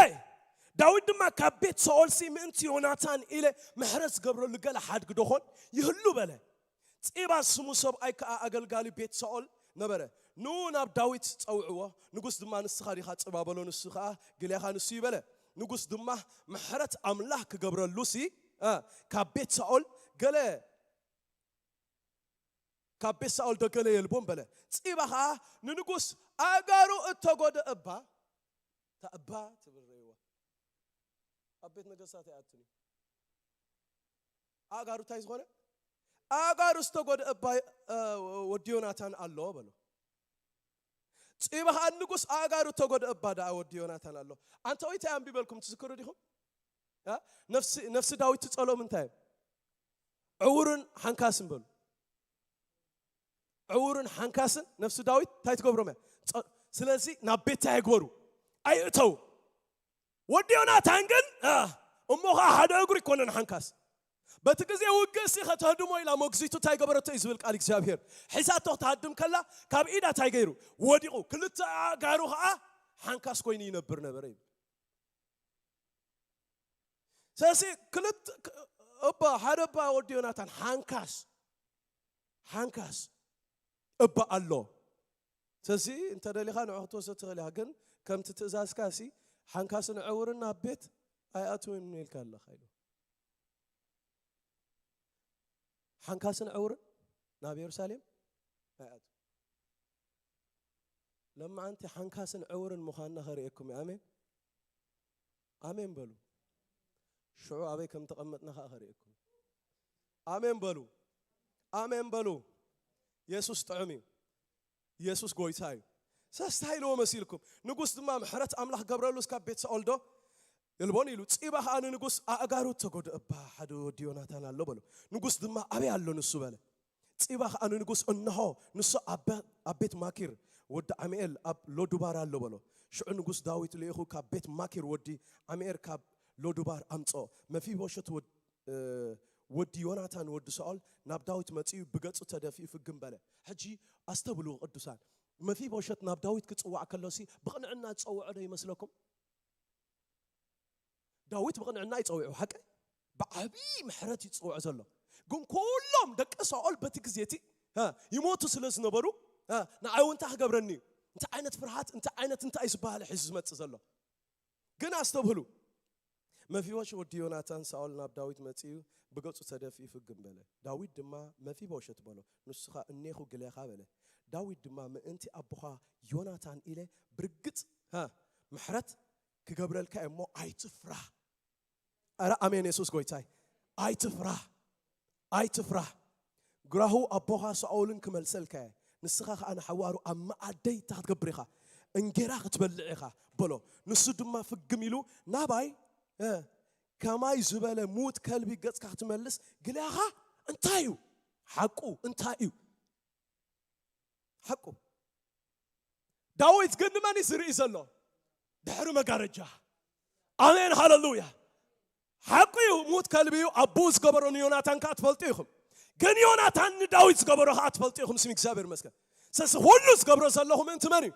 ዳዊት ድማ ካብ ቤት ሳኦልሲ ምእንቲ ዮናታን ኢለ ምሕረት ዝገብረሉ ገለ ሓድጊ ዶኾን ይህሉ በለ። ጺባ ዝስሙ ሰብኣይ ከኣ ኣገልጋሊ ቤት ሳኦል ነበረ። ንኡ ናብ ዳዊት ጸውዕዎ። ንጉስ ድማ ንስኻ ዲኻ ጺባ በሎ፣ ንሱ ከኣ ግሌኻ ንሱ እዩ በለ። ንጉስ ድማ ምሕረት ኣምላኽ ክገብረሉሲ እ፣ ካብ ቤት ሳኦል ገለ ካብ ቤት ሳኦል ደገለ የልቦም በለ። ጺባ ኸኣ ንንጉስ ኣእጋሩ እተጎደ እባ፣ እታ እባ ትብል ረእይዋ። ኣብ ቤት ነገስታት ኣይኣቱን እዩ። ኣእጋሩ እንታይ ዝኾነ? ኣእጋሩ ዝተጎደ እባ፣ እ፣ ወዲ ዮናታን ኣሎ በሎ። ጺባ ኸኣ ንጉስ ኣእጋሩ እተጎደ እባ ደኣ ወዲ ዮናታን ኣሎ። ኣንተ ወይ እንታይ ኣንቢበልኩም ትዝክሩ ዲኹም? እ? ነፍሲ፣ ነፍሲ ዳዊት ትጸሎም እንታይ? ዕውርን ሓንካስን በሉ። ዕውርን ሓንካስን ነፍሲ ዳዊት እንታይ ትገብሮም እያ? ጸ-፣ ስለዚ ናብ ቤት እንታይ ኣይግበሩ? ኣይእተው። ወዲ ዮናታን ግን፣ እ፣ እሞ ኸኣ ሓደ እግሩ ይኮነን ሓንካስ። በቲ ግዜ ውግእሲ ከተህድሞ ኢላ መግዚቱ እንታይ ገበረቶ እዩ ዝብል ቃል እግዚኣብሔር። ሒዛቶ ክትሃድም ከላ ካብ ኢዳ እንታይ ገይሩ? ወዲቑ። ክልተ ኣእጋሩ ኸኣ ሓንካስ ኮይኑ ይነብር ነበረ ይብል። ስለዚ ክልተ፣ እባ፣ ሓደ እባ ወዲ ዮናታን ሓንካስ፣ ሓንካስ እባ ኣሎ። ስለዚ እንተ ደሊኻ ንዑ ክትወስዶ ትኽእል ኢኻ፣ ግን ከምቲ ትእዛዝካሲ ሓንካስን ዕውርን ናብ ቤት ኣይኣትውን ኢልካ ኣለኻ ኢሉ። ሓንካስን ዕውርን ናብ የሩሳሌም ኣይኣትው። ለማዓንቲ ሓንካስን ዕውርን ምዃንና ከርእየኩም እዩ። ኣሜን። ኣሜን በሉ። ሽዑ ኣበይ ከም ተቐመጥና ኸኣ ከርእየኩም። ኣሜን በሉ። ኣሜን በሉ። የሱስ ጥዑም እዩ። የሱስ ጎይታ እዩ። ሰስታ ኢልዎ መሲልኩም። ንጉስ ድማ ምሕረት ኣምላኽ ገብረሉ እስካብ ቤት ሳኦል ዶ የልቦን ኢሉ። ጺባ ኸኣ ንንጉስ ኣእጋሩ እተጎድአ እባ ሓደ ወዲ ዮናታን ኣሎ በሎ። ንጉስ ድማ ኣበይ ኣሎ ንሱ በለ። ጺባ ኸኣ ንንጉስ እንሆ ንሱ ኣብ፣ ኣብ ቤት ማኪር ወዲ ዓሚኤል ኣብ ሎዱባር ኣሎ በሎ። ሽዑ ንጉስ ዳዊት ልኢኹ ካብ ቤት ማኪር ወዲ ዓሚኤል ካብ ሎዱባር ኣምጽኦ። መፊቦሸት ወድ-፣ እ፣ ወዲ ዮናታን ወዲ ሳኦል ናብ ዳዊት መጺኡ ብገጹ ተደፊኡ ፍግም በለ። ሕጂ ኣስተብሉ ቅዱሳን። መፊቦሸት ናብ ዳዊት ክጽዋዕ ከሎሲ ብቕንዕና ዝጸውዖ ዶ ይመስለኩም? ዳዊት ብቕንዕና እዩ ጸዊዑ፣ ሓቀይ? ብዓብዪ ምሕረት እዩ ዝጸውዖ ዘሎ። ግን ኩሎም ደቂ ሳኦል በቲ ግዜ እቲ፣ እ፣ ይሞቱ ስለ ዝነበሩ፣ እ፣ ንዓይ እውን እንታይ ክገብረኒ እዩ? እንታይ ዓይነት ፍርሃት፣ እንታይ ዓይነት እንታይ እዩ ዝበሃለ ሒዙ ዝመጽእ ዘሎ? ግን ኣስተብህሉ። መፊቦሸት ወዲ ዮናታን ሳኦል ናብ ዳዊት መጺኡ ብገጹ ተደፊኡ ፍግም በለ። ዳዊት ድማ መፊቦሸት በሎ። ንሱ ኸኣ እኔኹ ግሌኻ በለ። ዳዊት ድማ ምእንቲ ኣቦኻ ዮናታን ኢለ ብርግጽ፣ ሃ፣ ምሕረት ክገብረልካ እየ እሞ ኣይትፍራህ። ኣረ ኣሜን፣ የሱስ ጎይታይ። ኣይትፍራህ፣ ኣይትፍራህ። ግራሁ ኣቦኻ ሳኦልን ክመልሰልካ እየ። ንስኻ ኸኣ ንሓዋሩ ኣብ መኣደይ እንታይ ክትገብር ኢኻ? እንጌራ ክትበልዕ ኢኻ በሎ። ንሱ ድማ ፍግም ኢሉ ናባይ፣ እ፣ ከማይ ዝበለ ሙት ከልቢ ገጽካ ክትመልስ ግሌኻ እንታይ እዩ? ሓቁ እንታይ እዩ? ሓቁ። ዳዊት ግን ንመን እዩ ዝርኢ ዘሎ? ድሕሪ መጋረጃ። ኣሜን፣ ሃለሉያ። ሓቁ እዩ፣ ሙት ከልቢ እዩ፣ ኣቦኡ ዝገበሮ ንዮናታን ከኣ ትፈልጡ ኢኹም። ግን ዮናታን ንዳዊት ዝገበሮ ከኣ ትፈልጡ ኢኹም፣ ስም እግዚኣብሔር ይመስገን። ስለዚ ኩሉ ዝገብሮ ዘለኹ ምእንቲ መን እዩ?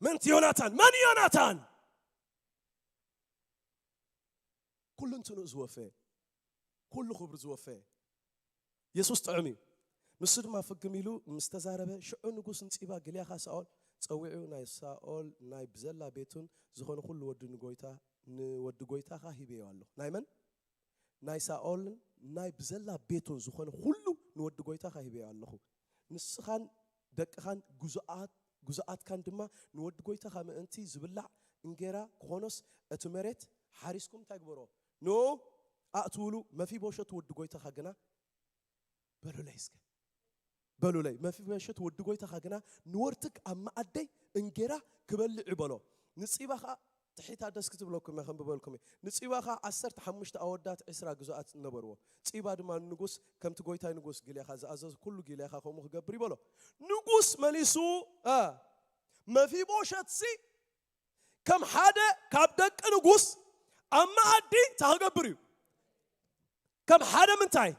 ምእንቲ ዮናታን። መን እዩ ዮናታን? ኩሉ እንትንኡ ዝወፈየ፣ ኩሉ ክብሪ ዝወፈየ። የሱስ ጥዑም እዩ። ንሱ ድማ ፍግም ኢሉ ምስ ተዛረበ፣ ሽዑ ንጉስ ንጺባ ግልያኻ ሳኦል ጸዊዑ፣ ናይ ሳኦል ናይ ብዘላ ቤቱን ዝኾነ ኩሉ ወዲ ንጎይታ፣ ንወዲ ጎይታኻ ሂበዮ ኣለኹ። ናይ መን? ናይ ሳኦልን ናይ ብዘላ ቤቱን ዝኾነ ኩሉ ንወዲ ጎይታኻ ሂበዮ ኣለኹ። ንስኻን ደቅኻን ግዙኣት-፣ ግዙኣትካን ድማ ንወዲ ጎይታኻ ምእንቲ ዝብላዕ እንጌራ ክኾኖስ እቲ መሬት ሓሪስኩም እንታይ ግበሮ? ንኡ ኣእትውሉ። መፊቦሸት ወዲ ጎይታኻ ግና በሉለይ እስከ። በሉለይ፣ መፊቦሸት ወዲ ጎይታኻ ግና ንወርትግ ኣብ መኣደይ እንጌራ ክበልዕ እዩ በሎ። ንጺባ ኸኣ ትሒታ ደስ ክትብለኩም እያ፣ ከንብበልኩም እየ። ንጺባ ኸኣ ዓሰርተ ሓሙሽተ ኣወዳት ዕስራ ግዙኣት ነበርዎ። ጺባ ድማ ንንጉስ፣ "ከምቲ ጎይታይ ንጉስ ግልያኻ ዝኣዘዝ ኩሉ ግልያኻ ከምኡ ክገብር እዩ" በሎ። ንጉስ መሊሱ፣ እ፣ "መፊቦሸትሲ ከም ሓደ ካብ ደቂ ንጉስ ኣብ መኣዲ እንታይ ክገብር እዩ?" ከም ሓደ ምንታይ?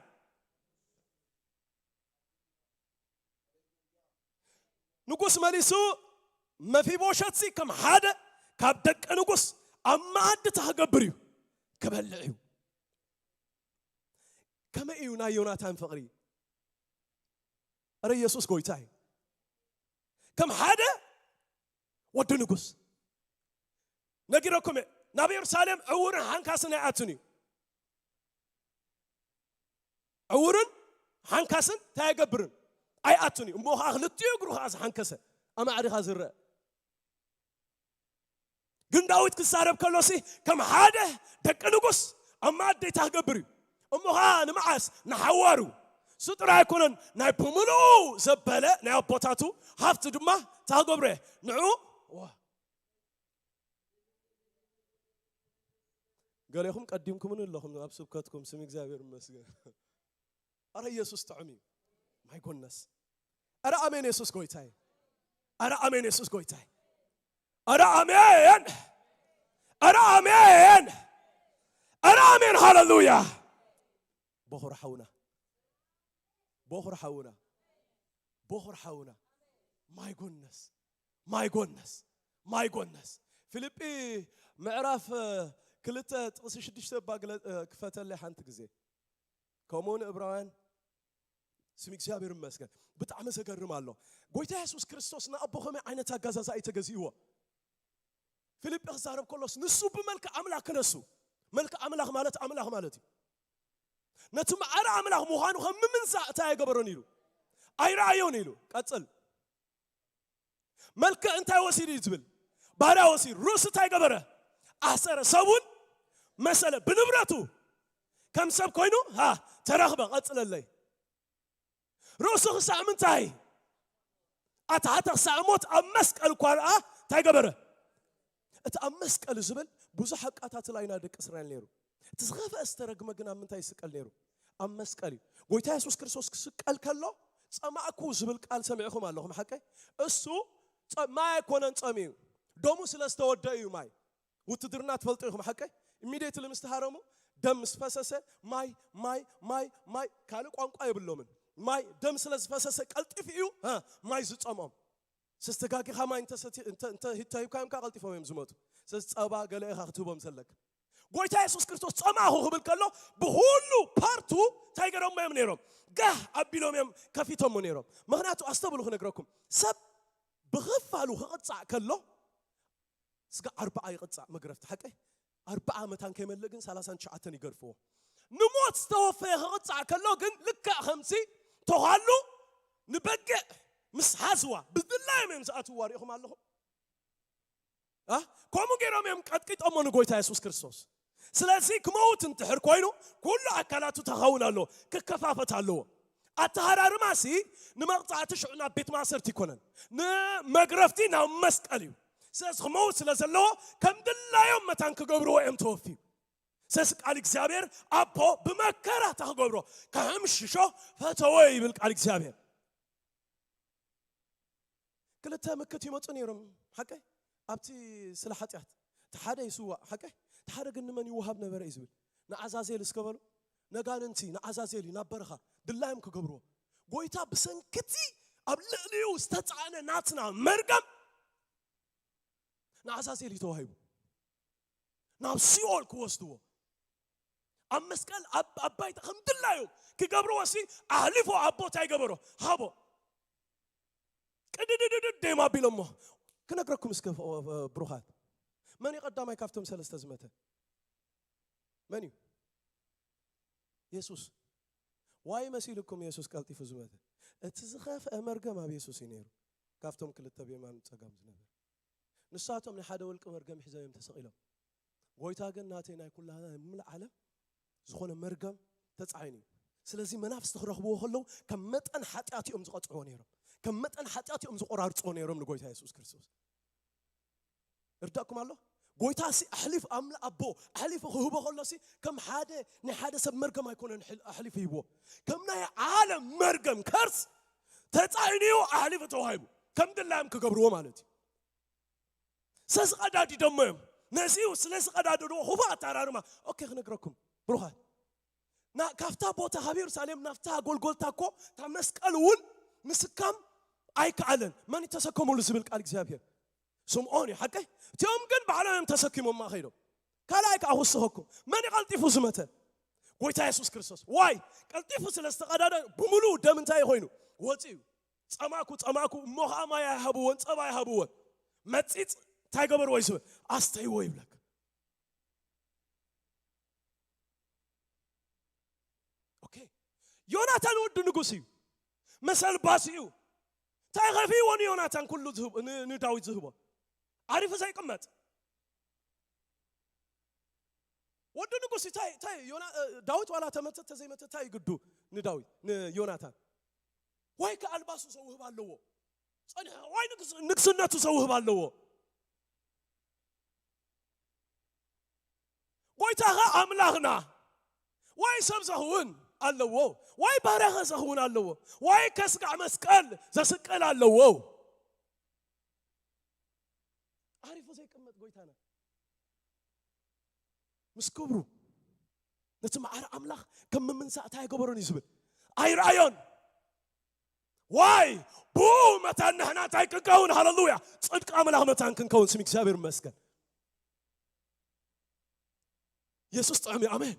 ንጉስ መሊሱ፣ መፊቦሸትሲ ከም ሓደ ካብ ደቂ ንጉስ ኣብ መኣዲ እንታይ ክገብር እዩ? ክበልዕ እዩ። ከመይ እዩ ናይ ዮናታን ፍቕሪ? ኣረ ኢየሱስ ጎይታ እዩ። ከም ሓደ ወዲ ንጉስ ነጊረኩም እየ፣ ናብ ኢየሩሳሌም ዕውርን ሓንካስን ኣይኣትን እዩ። ዕውርን ሓንካስን እንታይ ኣይገብርን? ኣይኣትን እዩ። እሞ ኸዓ ክልቲኡ እግሩ ኸዓ ዝሓንከሰ፣ ኣማዕዲኻ ዝረአ። ግን ዳዊት ክዛረብ ከሎሲ ከም ሓደ ደቂ ንጉስ ኣብ መኣዲ እንታይ ክገብር እዩ? እሞ ኸዓ ንመዓስ? ንሓዋሩ። እሱ ጥራይ ኣይኮነን፣ ናይ ብምሉኡ ዘበለ ናይ ኣቦታቱ ሃብቲ ድማ እንታይ ክገብሮ እየ? ንዑ ዋ። ገሌኹም ቀዲምኩምኒ ኣለኹም ኣብ ስብከትኩም፣ ስም እግዚኣብሔር ይመስገን። ኣረ ኢየሱስ ጥዑም እዩ። ማይ ጎነስ። ኣረ ኣሜን፣ ኢየሱስ ጎይታ እዩ። ኣረ ኣሜን፣ ኢየሱስ ጎይታ እዩ። ኣረ ኣሜን። ኣረ ኣሜን። ኣረ ኣሜን፣ ሃሌሉያ። ቦኽሪ ሓውና፣ ቦኽሪ ሓውና፣ ቦኽሪ ሓውና። ማይ ጎነስ፣ ማይ ጎነስ፣ ማይ ጎነስ። ፊልጲ ምዕራፍ ክልተ ጥቕሲ ሽዱሽተ እባ ግለ-፣ ክፈተለይ ሓንቲ ግዜ። ከምኡ እውን ዕብራውያን፣ ስም እግዚኣብሔር ይመስገን። ብጣዕሚ ዘገርም ኣሎ። ጎይታ የሱስ ክርስቶስ ንኣቦ ከመይ ዓይነት ኣገዛዛኢ ተገዚእዎ? ፊልጲ ክዛረብ ከሎስ ንሱ ብመልክዕ ኣምላኽ ክነሱ። መልክዕ ኣምላኽ ማለት ኣምላኽ ማለት እዩ። ነቲ ማዕረ ኣምላኽ ምዃኑ ከም ምምንዛዕ እንታይ ኣይገበሮን ኢሉ? ኣይረኣዮን ኢሉ። ቀጽል። መልክዕ እንታይ ወሲዱ እዩ ዝብል? ባህርያ ወሲዱ። ርእሱ እንታይ ገበረ? ኣሰረ። ሰብ እውን መሰለ። ብንብረቱ ከም ሰብ ኮይኑ፣ ሃ፣ ተረኽበ። ቀጽለለይ። ርእሱ ክሳዕ ምንታይ? ኣታ፣ ኣታ ክሳዕ ሞት ኣብ መስቀል እኳ ደኣ እንታይ ገበረ? እቲ ኣብ መስቀል ዝብል ብዙሕ ኣቃታትላ ኢና ደቂ እስራኤል ነይሩ። እቲ ዝኸፍአ ዝተረግመ ግን ኣብ ምንታይ ይስቀል ነይሩ? ኣብ መስቀል እዩ። ጎይታ የሱስ ክርስቶስ ክስቀል ከሎ፣ "ጸማእኩ" ዝብል ቃል ሰሚዕኹም ኣለኹም፣ ሓቀይ? እሱ ጸ-፣ ማይ ኣይኮነን ጸሚኡ፣ ደሙ ስለ ዝተወደአ እዩ ማይ። ውትድርና ትፈልጡ ኢኹም፣ ሓቀይ? ኢሚዲየትሊ ምስ ተሃረሙ፣ ደም ምስ ፈሰሰ፣ ማይ፣ ማይ፣ ማይ፣ ማይ፣ ካልእ ቋንቋ የብሎምን። ማይ፣ ደም ስለ ዝፈሰሰ ቀልጢፉ እዩ፣ ሃ፣ ማይ ዝጸምኦም። ስለዚ ተጋጊኻ ማይ እንተ ሰቲ-፣ እንተ፣ እንተ ሂብካዮም ከኣ ቀልጢፎም እዮም ዝመቱ። ስለዚ ጸባ ገለ ኢኻ ክትህቦም ዘለካ። ጎይታ የሱስ ክርስቶስ ጸማኹ ክብል ከሎ ብኹሉ ፓርቱ እንታይ ገይሮሞ እዮም ነይሮም? ጋህ ኣቢሎም እዮም ከፊቶሞ ነይሮም። ምኽንያቱ ኣስተብሉ ክነግረኩም። ሰብ ብኽፋሉ ክቕጻዕ ከሎ ስጋ ኣርባዓ ይቕጻዕ መግረፍቲ ሓቀይ። ኣርባዓ መታን ከይመልእ ግን ሰላሳን ትሽዓተን ይገርፍዎ። ንሞት ዝተወፈየ ክቕጻዕ ከሎ ግን ልክዕ ከምዚ ተዃሉ ንበግዕ ምስ ሓዝዋ ብድላዮም እዮም ዝኣትውዋ ሪኢኹም ኣለኹም። ኣ? ከምኡ ገይሮም እዮም ቀጥቂጦሞ ንጎይታ የሱስ ክርስቶስ። ስለዚ ክመውት እንትሕር ኮይኑ ኩሉ ኣካላቱ ተኸውን ኣለዎ፣ ክከፋፈት ኣለዎ። ኣተሃራርማሲ ንመቕጻዕቲ ሽዑ ናብ ቤት ማእሰርቲ ይኮነን፣ ንመግረፍቲ ናብ መስቀል እዩ። ስለዚ ክመውት ስለ ዘለዎ ከም ድላዮም መታን ክገብርዎ እዮም ተወፍዩ። ስለዚ ቃል እግዚኣብሔር ኣቦ ብመከራ እንታይ ክገብሮ? ከሕምሽሾ ፈተወ ይብል ቃል እግዚኣብሔር። ክልተ ምክት ይመጹ ነይሮም፣ ሓቀይ? ኣብቲ ስለ ሓጢኣት። እቲ ሓደ ይስዋእ፣ ሓቀይ? እቲ ሓደ ግን ንመን ይወሃብ ነበረ እዩ ዝብል? ንዓዛዜል እስከ በሉ። ነጋንንቲ ንዓዛዜል እዩ ናብ በረኻ ድላዮም ክገብርዎ። ጎይታ ብሰንክቲ ኣብ ልዕሊኡ ዝተጻዕነ ናትና መርገም ንዓዛዜል እዩ ተዋሂቡ። ናብ ሲኦል ክወስድዎ። ኣብ መስቀል ኣብ፣ ኣብ ባይታ ከም ድላዮም ክገብርዎ ሲ ኣሕሊፎ ኣቦ እንታይ ገበሮ? ሃቦ። ቅድድድድድ ደም ኣቢሎሞ። ክነግረኩም እስከ ፍ-፣ ብሩኻት። መን እዩ ቀዳማይ ካብቶም ሰለስተ ዝመተ? መን እዩ? የሱስ። ዋይ መሲልኩም የሱስ ቀልጢፉ ዝመተ? እቲ ዝኸፍአ መርገም ኣብ የሱስ እዩ ነይሩ። ካብቶም ክልተ ብየማን ጸጋም ዝነበረ። ንሳቶም ናይ ሓደ ውልቂ መርገም ሒዞም እዮም ተሰቒሎም። ጎይታ ግን ናተይ ናይ ኩላ ናይ ምሉእ ዓለም ዝኾነ መርገም ተጻዒኑ እዩ። ስለዚ መናፍስቲ ክረኽብዎ ከለዉ ከም መጠን ሓጢኣት እዮም ዝቐጽዕዎ ነይሮም። ከም መጠን ሓጢኣት እዮም ዝቆራርጽዎ ነይሮም ንጎይታ የሱስ ክርስቶስ። እርዳእኩም ኣሎ? ጎይታ ሲ ኣሕሊፍ ኣምላ-፣ ኣቦ ኣሕሊፉ ክህቦ ከሎ ሲ ከም ሓደ ናይ ሓደ ሰብ መርገም ኣይኮነን ኣሕል-፣ ኣሕሊፉ ሂብዎ። ከም ናይ ዓለም መርገም ከርስ ተጻዒኑ እዩ ኣሕሊፉ ተዋሂቡ። ከም ድላዮም ክገብርዎ ማለት እዩ። ስለዚ ቀዳዲዶሞ እዮም። ነዚኡ ስለዚ ቀዳደድዎ። ክፉእ ኣተሃራርማ። ኦኬ፣ ክነግረኩም ብሩኻት። ና-፣ ካብታ ቦታ ካብ የሩሳሌም ናብታ ጎልጎልታ እኮ እታ መስቀል እውን ምስካም ኣይከኣለን። መን ተሰከሙሉ ዝብል ቃል እግዚኣብሔር? ስምዖን እዩ፣ ሓቀይ? እቲኦም ግን ባዕሎም እዮም ተሰኪሞማ ከይዶም። ካልኣይ ከዓ ክስኸኩም። መን እዩ ቀልጢፉ ዝመተ? ጎይታ የሱስ ክርስቶስ። ዋይ? ቀልጢፉ ስለ ዝተቐዳደ ብምሉኡ ደም እንታይ ኮይኑ? ወፂኡ። ጸማእኩ፣ ጸማእኩ፣ እሞ ኸዓ ማይ ኣይሃብዎን፣ ጸባ ኣይሃብዎን። መጺጽ እንታይ ገበርዎ እዩ ዝብል? ኣስተይዎ ይብለካ። ኦኬ። ዮናታን ወዲ ንጉስ እዩ። መሰል ባሲ እዩ። እንታይ ከፊዎ ንዮናታን ኩሉ ዝህብ-፣ ን-፣ ንዳዊት ዝህቦ? ዓሪፉ ዘይቅመጥ። ወዲ ንጉስ እንታይ፣ እንታይ ዮና-፣ እ፣ ዳዊት ዋላ ተመተ ተዘይመተ እንታይ ግዱ ንዳዊት፣ ንዮናታን? ወይ ከኣልባሱ ዘውህብ ኣለዎ። ጸኒሑ ወይ ንግስ-፣ ንግስነቱ ዘውህብ ኣለዎ። ጎይታኻ ኣምላኽና ወይ ሰብ ዘኽውን ኣለዎ፣ ወይ ባርያኻ ዘኽውን ኣለዎ፣ ወይ ከስጋዕ መስቀል ዘስቅል ኣለዎ። ዓሪፉ ዘይቅመጥ ጎይታና ምስ ክብሩ ነቲ ማዕረ ኣምላኽ ከም ምምንሳእ እንታይ ኣይገበሮን እዩ ዝብል ኣይረኣዮን። ዋይ? ብኡ መታን ንሕና እንታይ ክንከውን? ሃለሉያ! ጽድቂ ኣምላኽ መታን ክንከውን ስም እግዚኣብሔር ይመስገን። የሱስ ጥዑም እዩ። ኣሜን።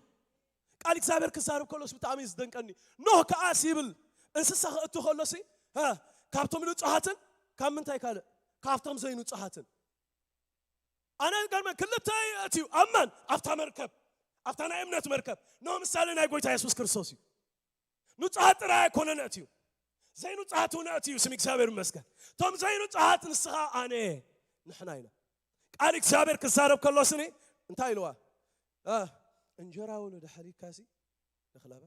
ቃል እግዚኣብሔር ክዛረብ ከሎስ ብጣዕሚ እዩ ዝደንቀኒ። ኖህ ከኣስ ይብል እንስሳ ክእቱ ከሎሲ፣ እ፣ ካብቶም ንጹሃትን ካብ ምንታይ ካልእ? ካብቶም ዘይንጹሃትን። ኣነ ገርመ ክልተ እዩ ኣትዩ። ኣብ መን? ኣብታ መርከብ፣ ኣብታ ናይ እምነት መርከብ። ኖህ ምሳሌ ናይ ጎይታ የሱስ ክርስቶስ እዩ። ንጹሃት ጥራይ ኣይኮነን ኣትዩ፣ ዘይንጹሃት እውን ኣትዩ። ስም እግዚኣብሔር ይመስገን። እቶም ዘይንጹሃት ንስኻ፣ ኣነ፣ ንሕና ኢና። ቃል እግዚኣብሔር ክዛረብ ከሎ ስኒ እንታይ ኢልዋ? እ፣ እንጀራ እውን ድሕሪካሲ ንኽላበ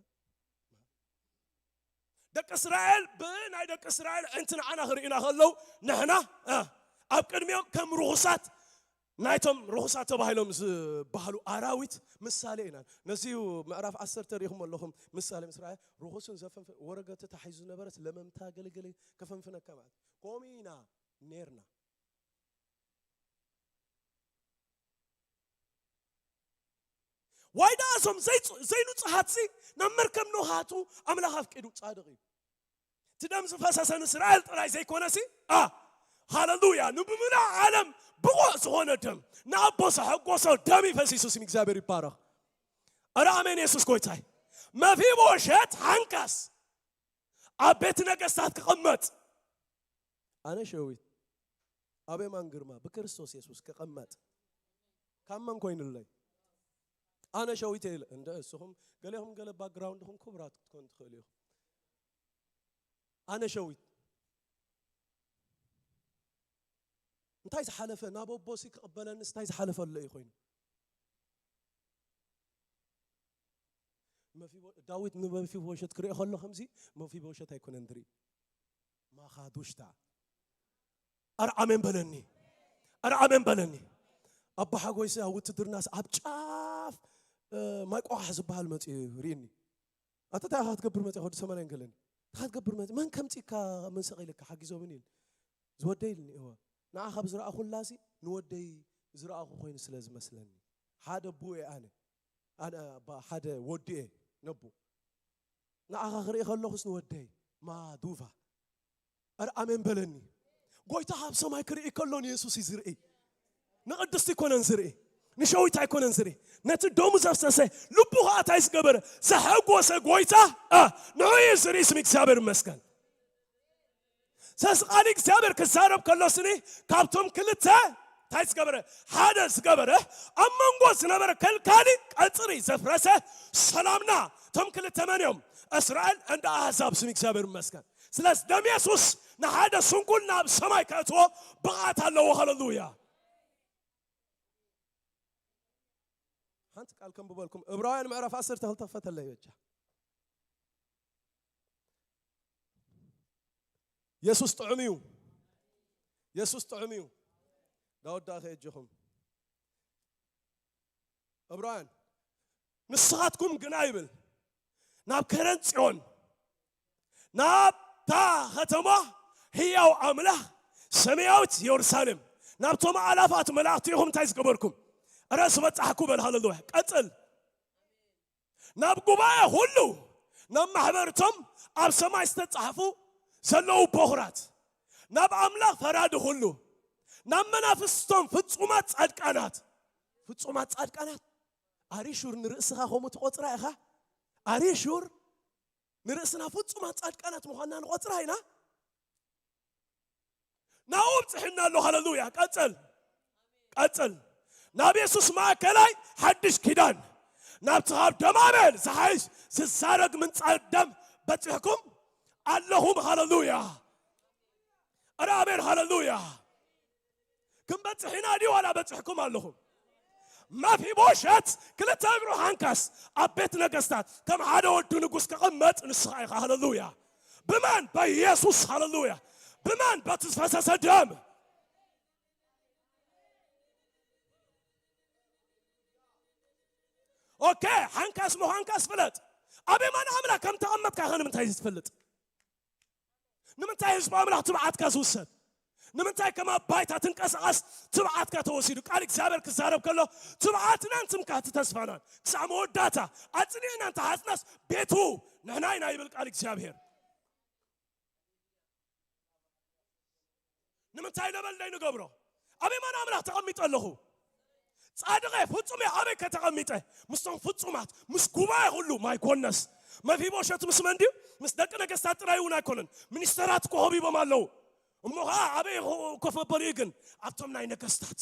ደቂ እስራኤል ብናይ ደቂ እስራኤል ዕንቲ ንዓና ክርእዩና ከለዉ ንሕና፣ እ፣ ኣብ ቅድሚኦም ከም ርኹሳት ናይቶም ርኹሳት ተባሂሎም ዝበሃሉ ኣራዊት ምሳሌ ኢና። ነዚ እዩ ምዕራፍ ዓሰርተ ርኢኹም ኣለኹም። ምሳሌ ምስ ረኣየ ርኹስን ዘፈንፍ-፣ ወረገቲ ታሒዙ ዝነበረስ ለመምታ ገለገለ ከፈንፍነካ ማለት። ከምኡ ኢና ኔርና። ዋይ ደኣ እዞም ዘይጽ-፣ ዘይንጹሃትሲ ናብ መርከብ ኖሃቱ ኣምላኽ ኣፍቂዱ ጻድቕ እዩ። እቲ ደም ዝፈሰሰ ንእስራኤል ጥራይ ዘይኮነሲ፣ ኣ፣ ሃለሉያ፣ ንብምሉእ ዓለም ብቑዕ ዝኾነ ደም፣ ንኣቦ ዘሐጎሶ ደም እዩ ፈሲሱ። ስም እግዚኣብሔር ይባረኽ። ኣረ ኣሜን፣ የሱስ ጎይታይ። መፊቦሸት ሓንካስ ኣብ ቤት ነገስታት ክቕመጥ፣ ኣነ ሸዊት ኣብ የማን ግርማ ብክርስቶስ የሱስ ክቕመጥ ካብ መን ኮይኑለይ? ኣነ ሸዊት እየ ኢለ። እንደ እስኹም ገሌኹም ገለ ባክግራውንድኹም ክቡራት ክትኮኑ ትኽእሉ ኢኹም። ኣነ ሸዊት እንታይ ዝሓለፈ ናብ ኣቦሲ ክቕበለንስ እንታይ ዝሓለፈ ኣሎ እዩ ኮይኑ? መፊቦ-፣ ዳዊት ንመፊቦሸት ክርኢ ከሎ ከምዚ መፊቦሸት ኣይኮነን ዝርኢ። ማኻዱሽታ። ኣረ ኣሜን በለኒ። ኣረ ኣሜን በለኒ። ኣቦ ሓጎይሲ ኣብ ውትድርናስ ኣብ ጫፍ፣ እ፣ ማይ ቆሓሕ ዝበሃል መፅዩ ርእኒ። ኣታ እንታይ ኢኻ ክትገብር መፂኻ? ወዲ ሰማንያን ገለን። እንታይ ክትገብር መፂ-? መን ከምፂካ? መን ሰቒልካ ሓጊዞምን ኢል። ዝወደይ ኢልኒ። እወ። ንዓ ካብ ዝረኣኹላሲ ንወደይ ዝረኣኹ ኮይኑ ስለ ዝመስለኒ። ሓደ ኣቦኡ እየ ኣነ። ኣነ ኣባ ሓደ ወዲ እየ ነቦ። ንዓኻ ክርኢ ከለኹስ ንወደይ ማዱቫ። ኣረ ኣሜን በለኒ። ጎይታ ካብ ሰማይ ክርኢ ከሎ ንየሱስ እዩ ዝርኢ። ንቅድስቲ ኣይኮነን ዝርኢ። ንሸዊት ኣይኮነን ዝርኢ። ነቲ ደሙ ዘፍሰሰ ልቡ ከዓ እንታይ ዝገበረ? ዘሐጎሰ ጎይታ፣ እ፣ ንዑ እዩ ዝርኢ። ስም እግዚኣብሔር ይመስገን። ስለዚ ቃል እግዚኣብሔር ክዛረብ ከሎ ስኒ ካብቶም ክልተ እንታይ ዝገበረ? ሓደ ዝገበረ፣ ኣብ መንጎ ዝነበረ ከልካሊ ቀጽሪ ዘፍረሰ፣ ሰላምና እቶም ክልተ መን እዮም? እስራኤል እንዳ ኣህዛብ። ስም እግዚኣብሔር ይመስገን። ስለዚ ደም የሱስ ንሓደ ስንኩል ናብ ሰማይ ከእትዎ ብቕዓት ኣለዎ። ሃለሉያ። ሓንቲ ቃል ከንብበልኩም። ዕብራውያን ምዕራፍ ዓሰርተ ክልተ ክፈተለይ በጃ። የሱስ ጥዑም እዩ። የሱስ ጥዑም እዩ። ዳወዳኸ የጀኹም። ዕብራውያን፣ ንስኻትኩም ግና ይብል፣ ናብ ከረን ጽዮን፣ ናብታ ከተማ ህያው ኣምላኽ ሰማያዊት የሩሳሌም፣ ናብቶም ኣላፋት መላእኽቲ ኢኹም እንታይ ዝገበርኩም? እረ ዝበጻሕኩ በል። ሃለሉያ። ቀጽል። ናብ ጉባኤ ሁሉ፣ ናብ ማሕበርቶም ኣብ ሰማይ ዝተጻሕፉ ዘለዉ በኹራት፣ ናብ ኣምላኽ ፈራዲ ኩሉ፣ ናብ መናፍስቶም ፍጹማት ጻድቃናት። ፍጹማት ጻድቃናት? ኣሪሹር ንርእስኻ ከምኡ ትቖጽራ ኢኻ? ኣሪሹር ንርእስና ፍጹማት ጻድቃናት ምዃንና ንቖጽራ ኢና? ናብኡ ኣብጽሕና ኣሎ። ሃለሉያ። ቀጽል። ቀጽል። ናብ የሱስ ማእከላይ ሓድሽ ኪዳን፣ ናብቲ ካብ ደም ኣቤል ዝሓይሽ ዝዛረግ ምንጻል ደም በጺሕኩም ኣለኹም። ሃለሉያ። ኣረ ኣሜን። ሃለሉያ። ክንበጽሕ ኢና ድዩ ዋላ በጺሕኩም ኣለኹም? መፊቦሸት ክልተ እግሩ ሓንካስ ኣብ ቤት ነገስታት ከም ሓደ ወዱ ንጉስ ክቕመጥ ንስኻ ኢኻ። ሃለሉያ። ብመን? በኢየሱስ። ሃለሉያ። ብመን? በቲ ዝፈሰሰ ደም። ኦኬ፣ ሓንካስ ምዃንካስ ፍለጥ። ኣብ የማን ኣምላኽ ከም ተቐመጥካ ኸ ንምንታይ እዩ ዝትፈልጥ? ንምንታይ ህዝቢ ኣምላኽ ትብዓትካ ዝውሰድ? ንምንታይ ከም ኣብ ባይታ ትንቀሳቐስ ትብዓትካ ተወሲዱ? ቃል እግዚኣብሔር ክዛረብ ከሎ ትብዓትናን ትምክሕቲ ተስፋናን ክሳዕ መወዳእታ ኣጽኒዕና እንተሓዝናስ ቤቱ ንሕና ኢና ይብል ቃል እግዚኣብሔር። ንምንታይ ነበል ደይ ንገብሮ? ኣብ የማን ኣምላኽ ተቐሚጠ ኣለኹ። ጻድቐ ፍጹም እየ። ኣበይ ከተቐሚጠ? ምስቶም ፍጹማት፣ ምስ ጉባኤ ኩሉ። ማይ ጎነስ። መፊቦሸት ምስ መን ድዩ? ምስ ደቂ ነገስታት ጥራይ እውን ኣይኮነን። ሚኒስተራት እኮ ከቢቦም ኣለዉ። እሞ ኸዓ ኣበይ ኮ-፣ ኮፍ መበሊኡ ግን? ኣብቶም ናይ ነገስታት።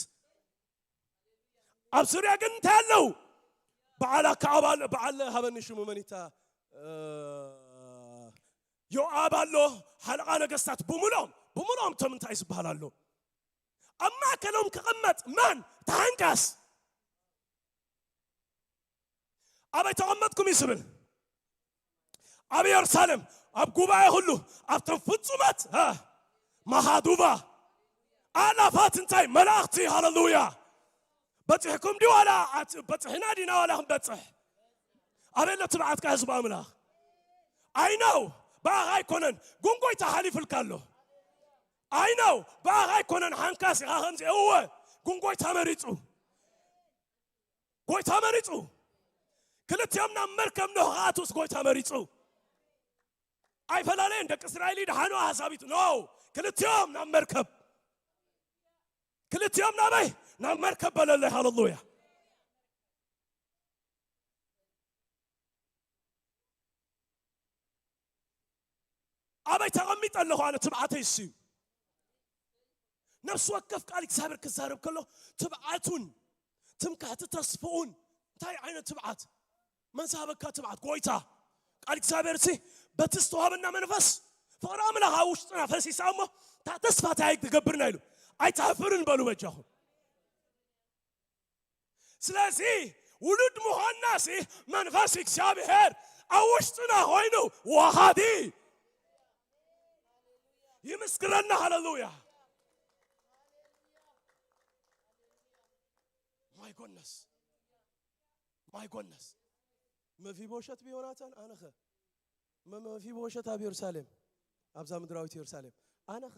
ኣብ ዙርያ ግን እንታይ ኣለዉ? በዓል ኣከዓብ ኣሎ፣ በዓል ሃበኒ ሽሙ መን ይታ-፣ እ፣ ዮኣብ ኣሎ፣ ሓለቓ ነገስታት ብምልኦም፣ ብምልኦም እቶም እንታይ ዝበሃል ኣሎ? ኣብ ማእከሎም ክቕመጥ መን? ተሓንካስ። ኣበይ ተቐመጥኩም እዩ ዝብል? ኣብ የሩሳሌም፣ ኣብ ጉባኤ ኩሉ፣ ኣብቶም ፍጹማት፣ እ፣ መሃዱባ፣ ኣላፋት እንታይ መላእኽቲ። ሃለሉያ። በጺሕኩም ድዩ ዋላ ኣት-፣ በጺሕና ዲና ዋላ ክንበጽሕ? ኣበይ ኣሎ ትብዓትካ ህዝቢ ኣምላኽ? I know፣ ብኣኻ ኣይኮነን፣ ግን ጎይታ ሓሊፉልካ ኣሎ። I know፣ ብኣኻ ኣይኮነን፣ ሓንካስ ኢኻ ከምዚ። እወ፣ ግን ጎይታ መሪጹ። ጎይታ መሪጹ። ክልቲኦም ናብ መርከብ ኖህ ክኣትውስ ጎይታ መሪጹ። ኣይፈላለየን፣ ደቂ እስራኤል ይድሓኑ፣ ኣህዛብ ይት-፣ no። ክልቲኦም ናብ መርከብ። ክልቲኦም ናበይ? ናብ መርከብ በለለይ። ሃለሉያ። ኣበይ ተቐሚጠ ኣለኹ ኣነ? ትብዓተይ እሱ እዩ። ነፍሲ ወከፍ ቃል እግዚኣብሔር ክዛረብ ከሎ ትብዓቱን ትምክሕቲ ተስፍኡን። እንታይ ዓይነት ትብዓት? መን ዝሃበካ ትብዓት? ጎይታ። ቃል እግዚኣብሔር ሲ በቲ ዝተዋህበና መንፈስ ፍቕሪ ኣምላኽ ኣብ ውሽጥና ፈሲሳ እሞ እታ ተስፋ እንታይ ትገብርና ኢሉ? ኣይትሓፍርን በሉ በጃኹም። ስለዚ ውሉድ ምዃንና ሲ መንፈስ እግዚኣብሔር ኣብ ውሽጥና ኮይኑ ወሃቢ ይምስክረና። ሃለሉያ። My goodness። My goodness። መፊቦሸት ብዮናታን ኣነኸ መ-፣ መፊቦሸት ኣብ የሩሳሌም፣ ኣብዛ ምድራዊት የሩሳሌም ኣነኸ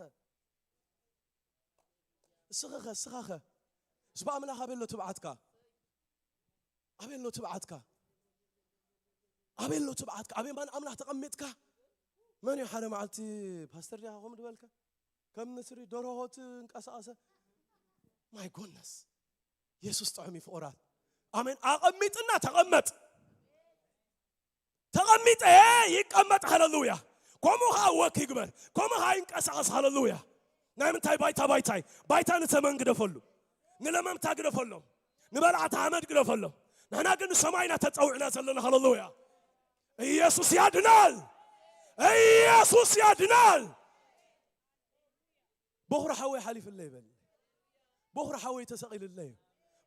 እስኸኸ፣ እስኻኸ፣ ህዝቢ ኣምላኽ ኣበይ ኣሎ ትብዓትካ? ኣበይ ኣሎ ትብዓትካ? ኣበይ ኣሎ ትብዓትካ? ኣበይ ማን ኣምላኽ ተቐሚጥካ? መን እዩ ሓደ መዓልቲ ፓስተር ዲኻ ከምኡ ዝበልካ? ከም ንስሪ ደርሆ ትንቀሳቐሰ? My goodness። የሱስ ጥዑም እዩ ፍቑራት። ኣሜን። ኣቐሚጥና ተቐመጥ። ተቐሚጠ ይቀመጥ። ሃለሉያ። ከምኡ ኸዓ ወክ ይግበር። ከምኡ ኸዓ ይንቀሳቐስ። ሃለሉያ። ናይ ምንታይ ባይታ ባይታይ? ባይታ ንተመን ግደፈሉ። ንለመምታ ግደፈሎም። ንበላዕቲ ሓመድ ግደፈሎም። ንሕና ግን ንሰማይ ኢና ተጸዊዕና ዘለና። ሃለሉያ። ኢየሱስ ያድናል። ኢየሱስ ያድናል። በኹሪ ሓወይ ሓሊፍለይ በል። በኹሪ ሓወይ ተሰቒልለይ።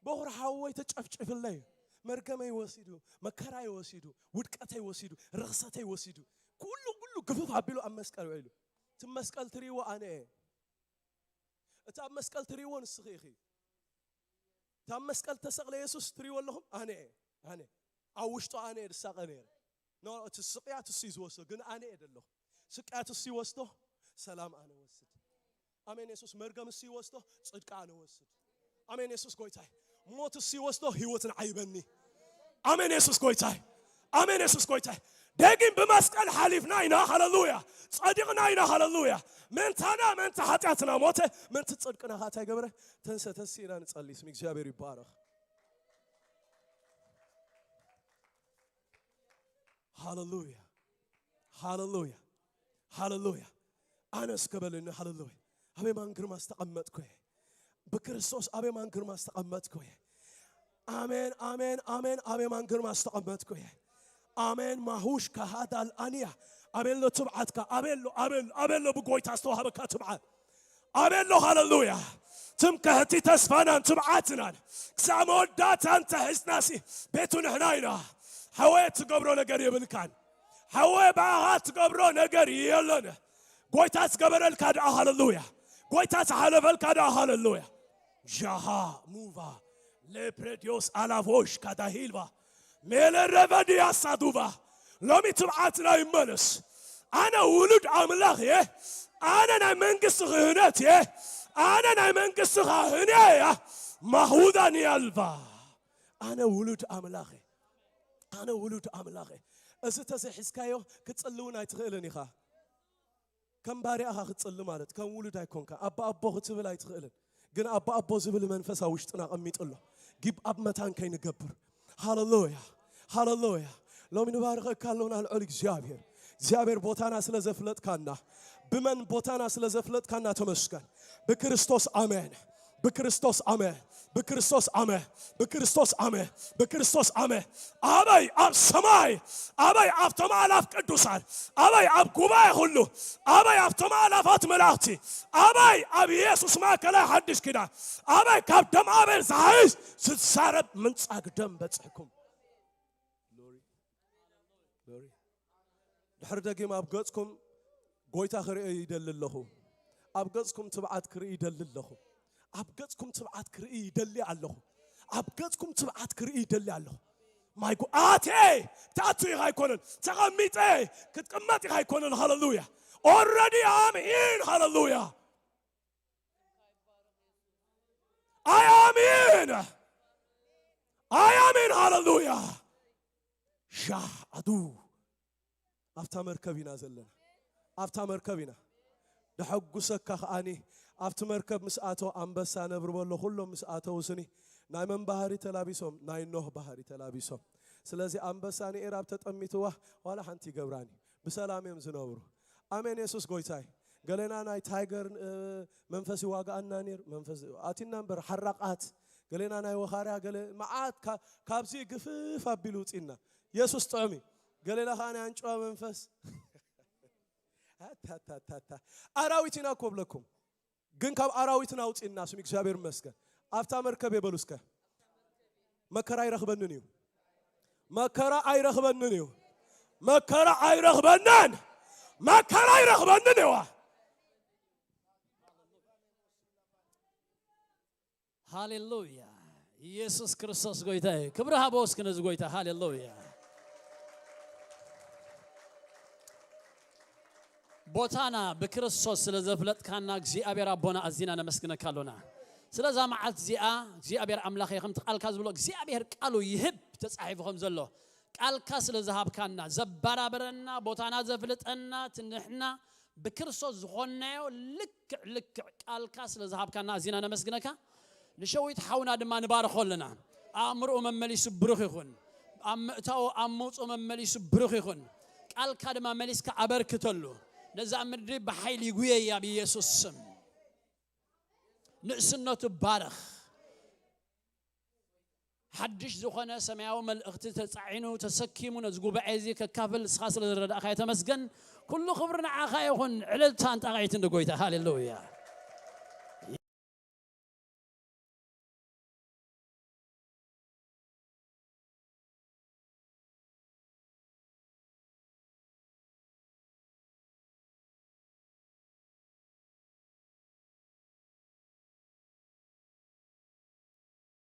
በኹሪ ሓወይ ተጨፍጭፍለይ። መርገመይ ወሲዱ፣ መከራይ ወሲዱ፣ ውድቀተይ ወሲዱ፣ ርኽሰተይ ወሲዱ፣ ኩሉ፣ ኩሉ ግፍፍ ኣቢሉ ኣብ መስቀል ውዒሉ። እቲ መስቀል ትርእይዎ ኣነ እየ። እቲ ኣብ መስቀል ትርእይዎ ንስኺ ኢኺ። እቲ ኣብ መስቀል ተሰቕለ የሱስ ትርእይዎ ኣለኹም? ኣነ እየ። ኣነ። ኣብ ውሽጡ ኣነ እየ ዝሳቐ ነይረ። ኖ፣ እቲ ስቅያት እሱ እዩ ዝወስዶ፣ ግን ኣነ እየ ዘለኹ። ስቅያት እሱ ይወስዶ፣ ሰላም ኣነ ወስድ። ኣሜን። የሱስ መርገም እሱ ይወስዶ፣ ጽድቂ ኣነ ወስድ። ኣሜን። የሱስ ጎይታይ። ሞት እሱ ይወስዶ፣ ህይወትን ዓይበኒ። ኣሜን። የሱስ ጎይታይ። ኣሜን። የሱስ ጎይታይ። ደጊም ብመስቀል ሓሊፍና ኢና። ሃለሉያ። ጸዲቕና ኢና። ሃለሉያ። ምእንታና፣ ምእንቲ ሓጢኣትና ሞተ፣ ምእንቲ ጽድቅና ኸኣ እንታይ ገበረ? ተንሰ። ተሲእና ንጸሊ፣ ስም እግዚኣብሔር ይባረኽ። ሃሌሉያ፣ ሃሌሉያ፣ ሃሌሉያ። ኣነ እስከ በልኒ፣ ሃሌሉያ። ኣብ የማን ግርማ ዝተቐመጥኩ እየ። ብክርስቶስ ኣብ የማን ግርማ ዝተቐመጥኩ እየ። ኣሜን፣ ኣሜን፣ ኣሜን። ኣብ የማን ግርማ ዝተቐመጥኩ እየ። ኣሜን። ማሁሽ ካሃዳል ኣንያ። ኣቤሎ ትብዓትካ፣ ኣቤሎ፣ ኣቤሎ፣ ኣቤሎ። ብጎይታ ዝተዋህበካ ትብዓት። ኣቤሎ፣ ሃሌሉያ። ትምክሕቲ ተስፋናን ትብዓትናን ክሳብ መወዳእታ እንተ ሒዝናሲ፣ ቤቱ ንሕና ኢና። ሓወየ፣ ትገብሮ ነገር የብልካን። ሓወየ፣ ብኣኻ ትገብሮ ነገር የለን። ጎይታ ዝገበረልካ ደኣ፣ ሃሌሉያ። ጎይታ ዝሓለፈልካ ደኣ፣ ሃሌሉያ። ጃሃ ሙቫ ሌፕሬዲዮስ ኣላቮሽ ካዳሂልቫ ሜለረቨድያ ሳዱቫ። ሎሚ ትብዓትና ይመለስ። ኣነ ውሉድ ኣምላኽ እየ። ኣነ ናይ መንግስቲ ክህነት እየ። ኣነ ናይ መንግስቲ ካህን እያ። ማሁዳ ንያልቫ። ኣነ ውሉድ ኣምላኽ እየ። ኣነ ውሉድ ኣምላኽ እየ። እዚ ተዘይሒዝካዮ ክትጽሊ እውን ኣይትኽእልን ኢኻ። ከም ባርያ ኢኻ ክትጽሊ ማለት፣ ከም ውሉድ ኣይኮንካ። ኣባ ኣቦ ክትብል ኣይትኽእልን። ግን ኣባ ኣቦ ዝብል መንፈስ ኣብ ውሽጥና ኣቐሚጡ ኣሎ። ጊብ ኣብ መታን ከይንገብር። ሃሌሉያ፣ ሃሌሉያ። ሎሚ ንባርኸካ ኣለና ልዑል እግዚኣብሔር። እግዚኣብሔር ቦታና ስለ ዘፍለጥካና፣ ብመን ቦታና ስለ ዘፍለጥካና ተመስገን። ብክርስቶስ ኣሜን። ብክርስቶስ ኣመ፣ ብክርስቶስ ኣመ፣ ብክርስቶስ ኣመ፣ ብክርስቶስ ኣመ። ኣበይ ኣብ ሰማይ፣ ኣበይ ኣብቶም ኣላፍ ቅዱሳን፣ ኣበይ ኣብ ጉባኤ ኩሉ፣ ኣበይ ኣብቶም ኣላፋት መላእኽቲ፣ ኣበይ ኣብ ኢየሱስ ማእከላይ ሓድሽ ኪዳን፣ ኣበይ ካብ ደም ኣቤል ዝሓይሽ ዝዛረብ ምንጻግ ደም በጽሕኩም። ግሎሪ፣ ግሎሪ። ድሕሪ ደጊም ኣብ ገጽኩም ጎይታ ክርኢ ይደሊ ኣለኹ። ኣብ ገጽኩም ትብዓት ክርኢ ይደሊ ኣለኹ። ኣብ ገጽኩም ትብዓት ክርኢ ይደሊ ኣለኹ። ኣብ ገጽኩም ትብዓት ክርኢ ይደሊ ኣለኹ። ማይ ጎ-፣ ኣቴ፣ ክትኣቱ ኢኻ ኣይኮነን። ተቐሚጠ ክትቅመጥ ኢኻ ኣይኮነን። ሃሌሉያ። Already I'm in። ሃሌሉያ። I am in. I am in. ሃሌሉያ። ሻ ኣዱ ኣብታ መርከብ ኢና ዘለና። ኣብታ መርከብ ኢና። ደሐጉሰካ ከኣኒ ኣብቲ መርከብ ምስ ኣተው ኣንበሳ ነብሪ በሎ። ኩሎም ምስ ኣተው ስኒ ናይ መን ባህሪ ተላቢሶም? ናይ ኖህ ባህሪ ተላቢሶም። ስለዚ ኣንበሳ ንኤር ኣብ ተጠሚትዋ ዋላ ሓንቲ ይገብራኒ። ብሰላም እዮም ዝነብሩ። ኣሜን። የሱስ ጎይታይ። ገሌና ናይ ታይገር፣ እ፣ መንፈስ ይዋጋኣና ነይር። መንፈስ ኣቲና እምበር ሓራቃት። ገሌና ናይ ወኻርያ፣ ገለ መዓት ካ-፣ ካብዚ ግፍፍ ኣቢሉ ውፂና። የሱስ ጥዑም እዩ። ገሌና ከዓ ናይ ኣንጭዋ መንፈስ። ኣታታታታ። ኣራዊት ኢና እኮ ብለኩም። ግን ካብ ኣራዊትና ኣውፂና፣ ስም እግዚኣብሔር ይመስገን። ኣብታ መርከብ የበሉ እስከ። መከራ ኣይረኽበንን እዩ። መከራ ኣይረኽበንን እዩ። መከራ ኣይረኽበንን። መከራ ኣይረኽበንን እዩ። ሃሌሉያ። ኢየሱስ ክርስቶስ ጎይታ እዩ። ክብሪ ሃቦ እስኪ ነዚ ጎይታ። ሃሌሉያ። ቦታና ብክርስቶስ ስለ ዘፍለጥካና እግዚኣብሔር ኣቦና ኣዚና ነመስግነካ ኣሎና። ስለዛ መዓልቲ እዚኣ እግዚኣብሔር ኣምላኽ ከምቲ ቃልካ ዝብሎ እግዚኣብሔር ቃሉ ይህብ ተጻሒፉ ከም ዘሎ ቃልካ ስለ ዝሃብካና ዘባራበረና ቦታና ዘፍልጠና ትንሕና ብክርስቶስ ዝኾንናዮ ልክዕ ልክዕ ቃልካ ስለ ዝሃብካና ኣዚና ነመስግነካ። ንሸዊት ሓውና ድማ ንባርኾ ኣለና። ኣእምሮኡ መመሊሱ ብሩኽ ይኹን። ኣብ ምእታው ኣብ መውፅኡ መመሊሱ ብሩኽ ይኹን። ቃልካ ድማ መሊስካ ኣበርክተሉ። ነዛ ምድሪ ብሓይሊ ይጉየያ ብኢየሱስ ስም። ንእስነቱ ባረኽ። ሓድሽ ዝኾነ ሰማያዊ መልእኽቲ ተጻዒኑ ተሰኪሙ ነዚ ጉባኤ እዚ ከካፍል ንስኻ ስለ ዝረዳእካ የተመስገን። ኩሉ ክብሪ ንዓኻ ይኹን። ዕልልታን ጣቕዒትን ንጎይታ። ሃሌሉያ።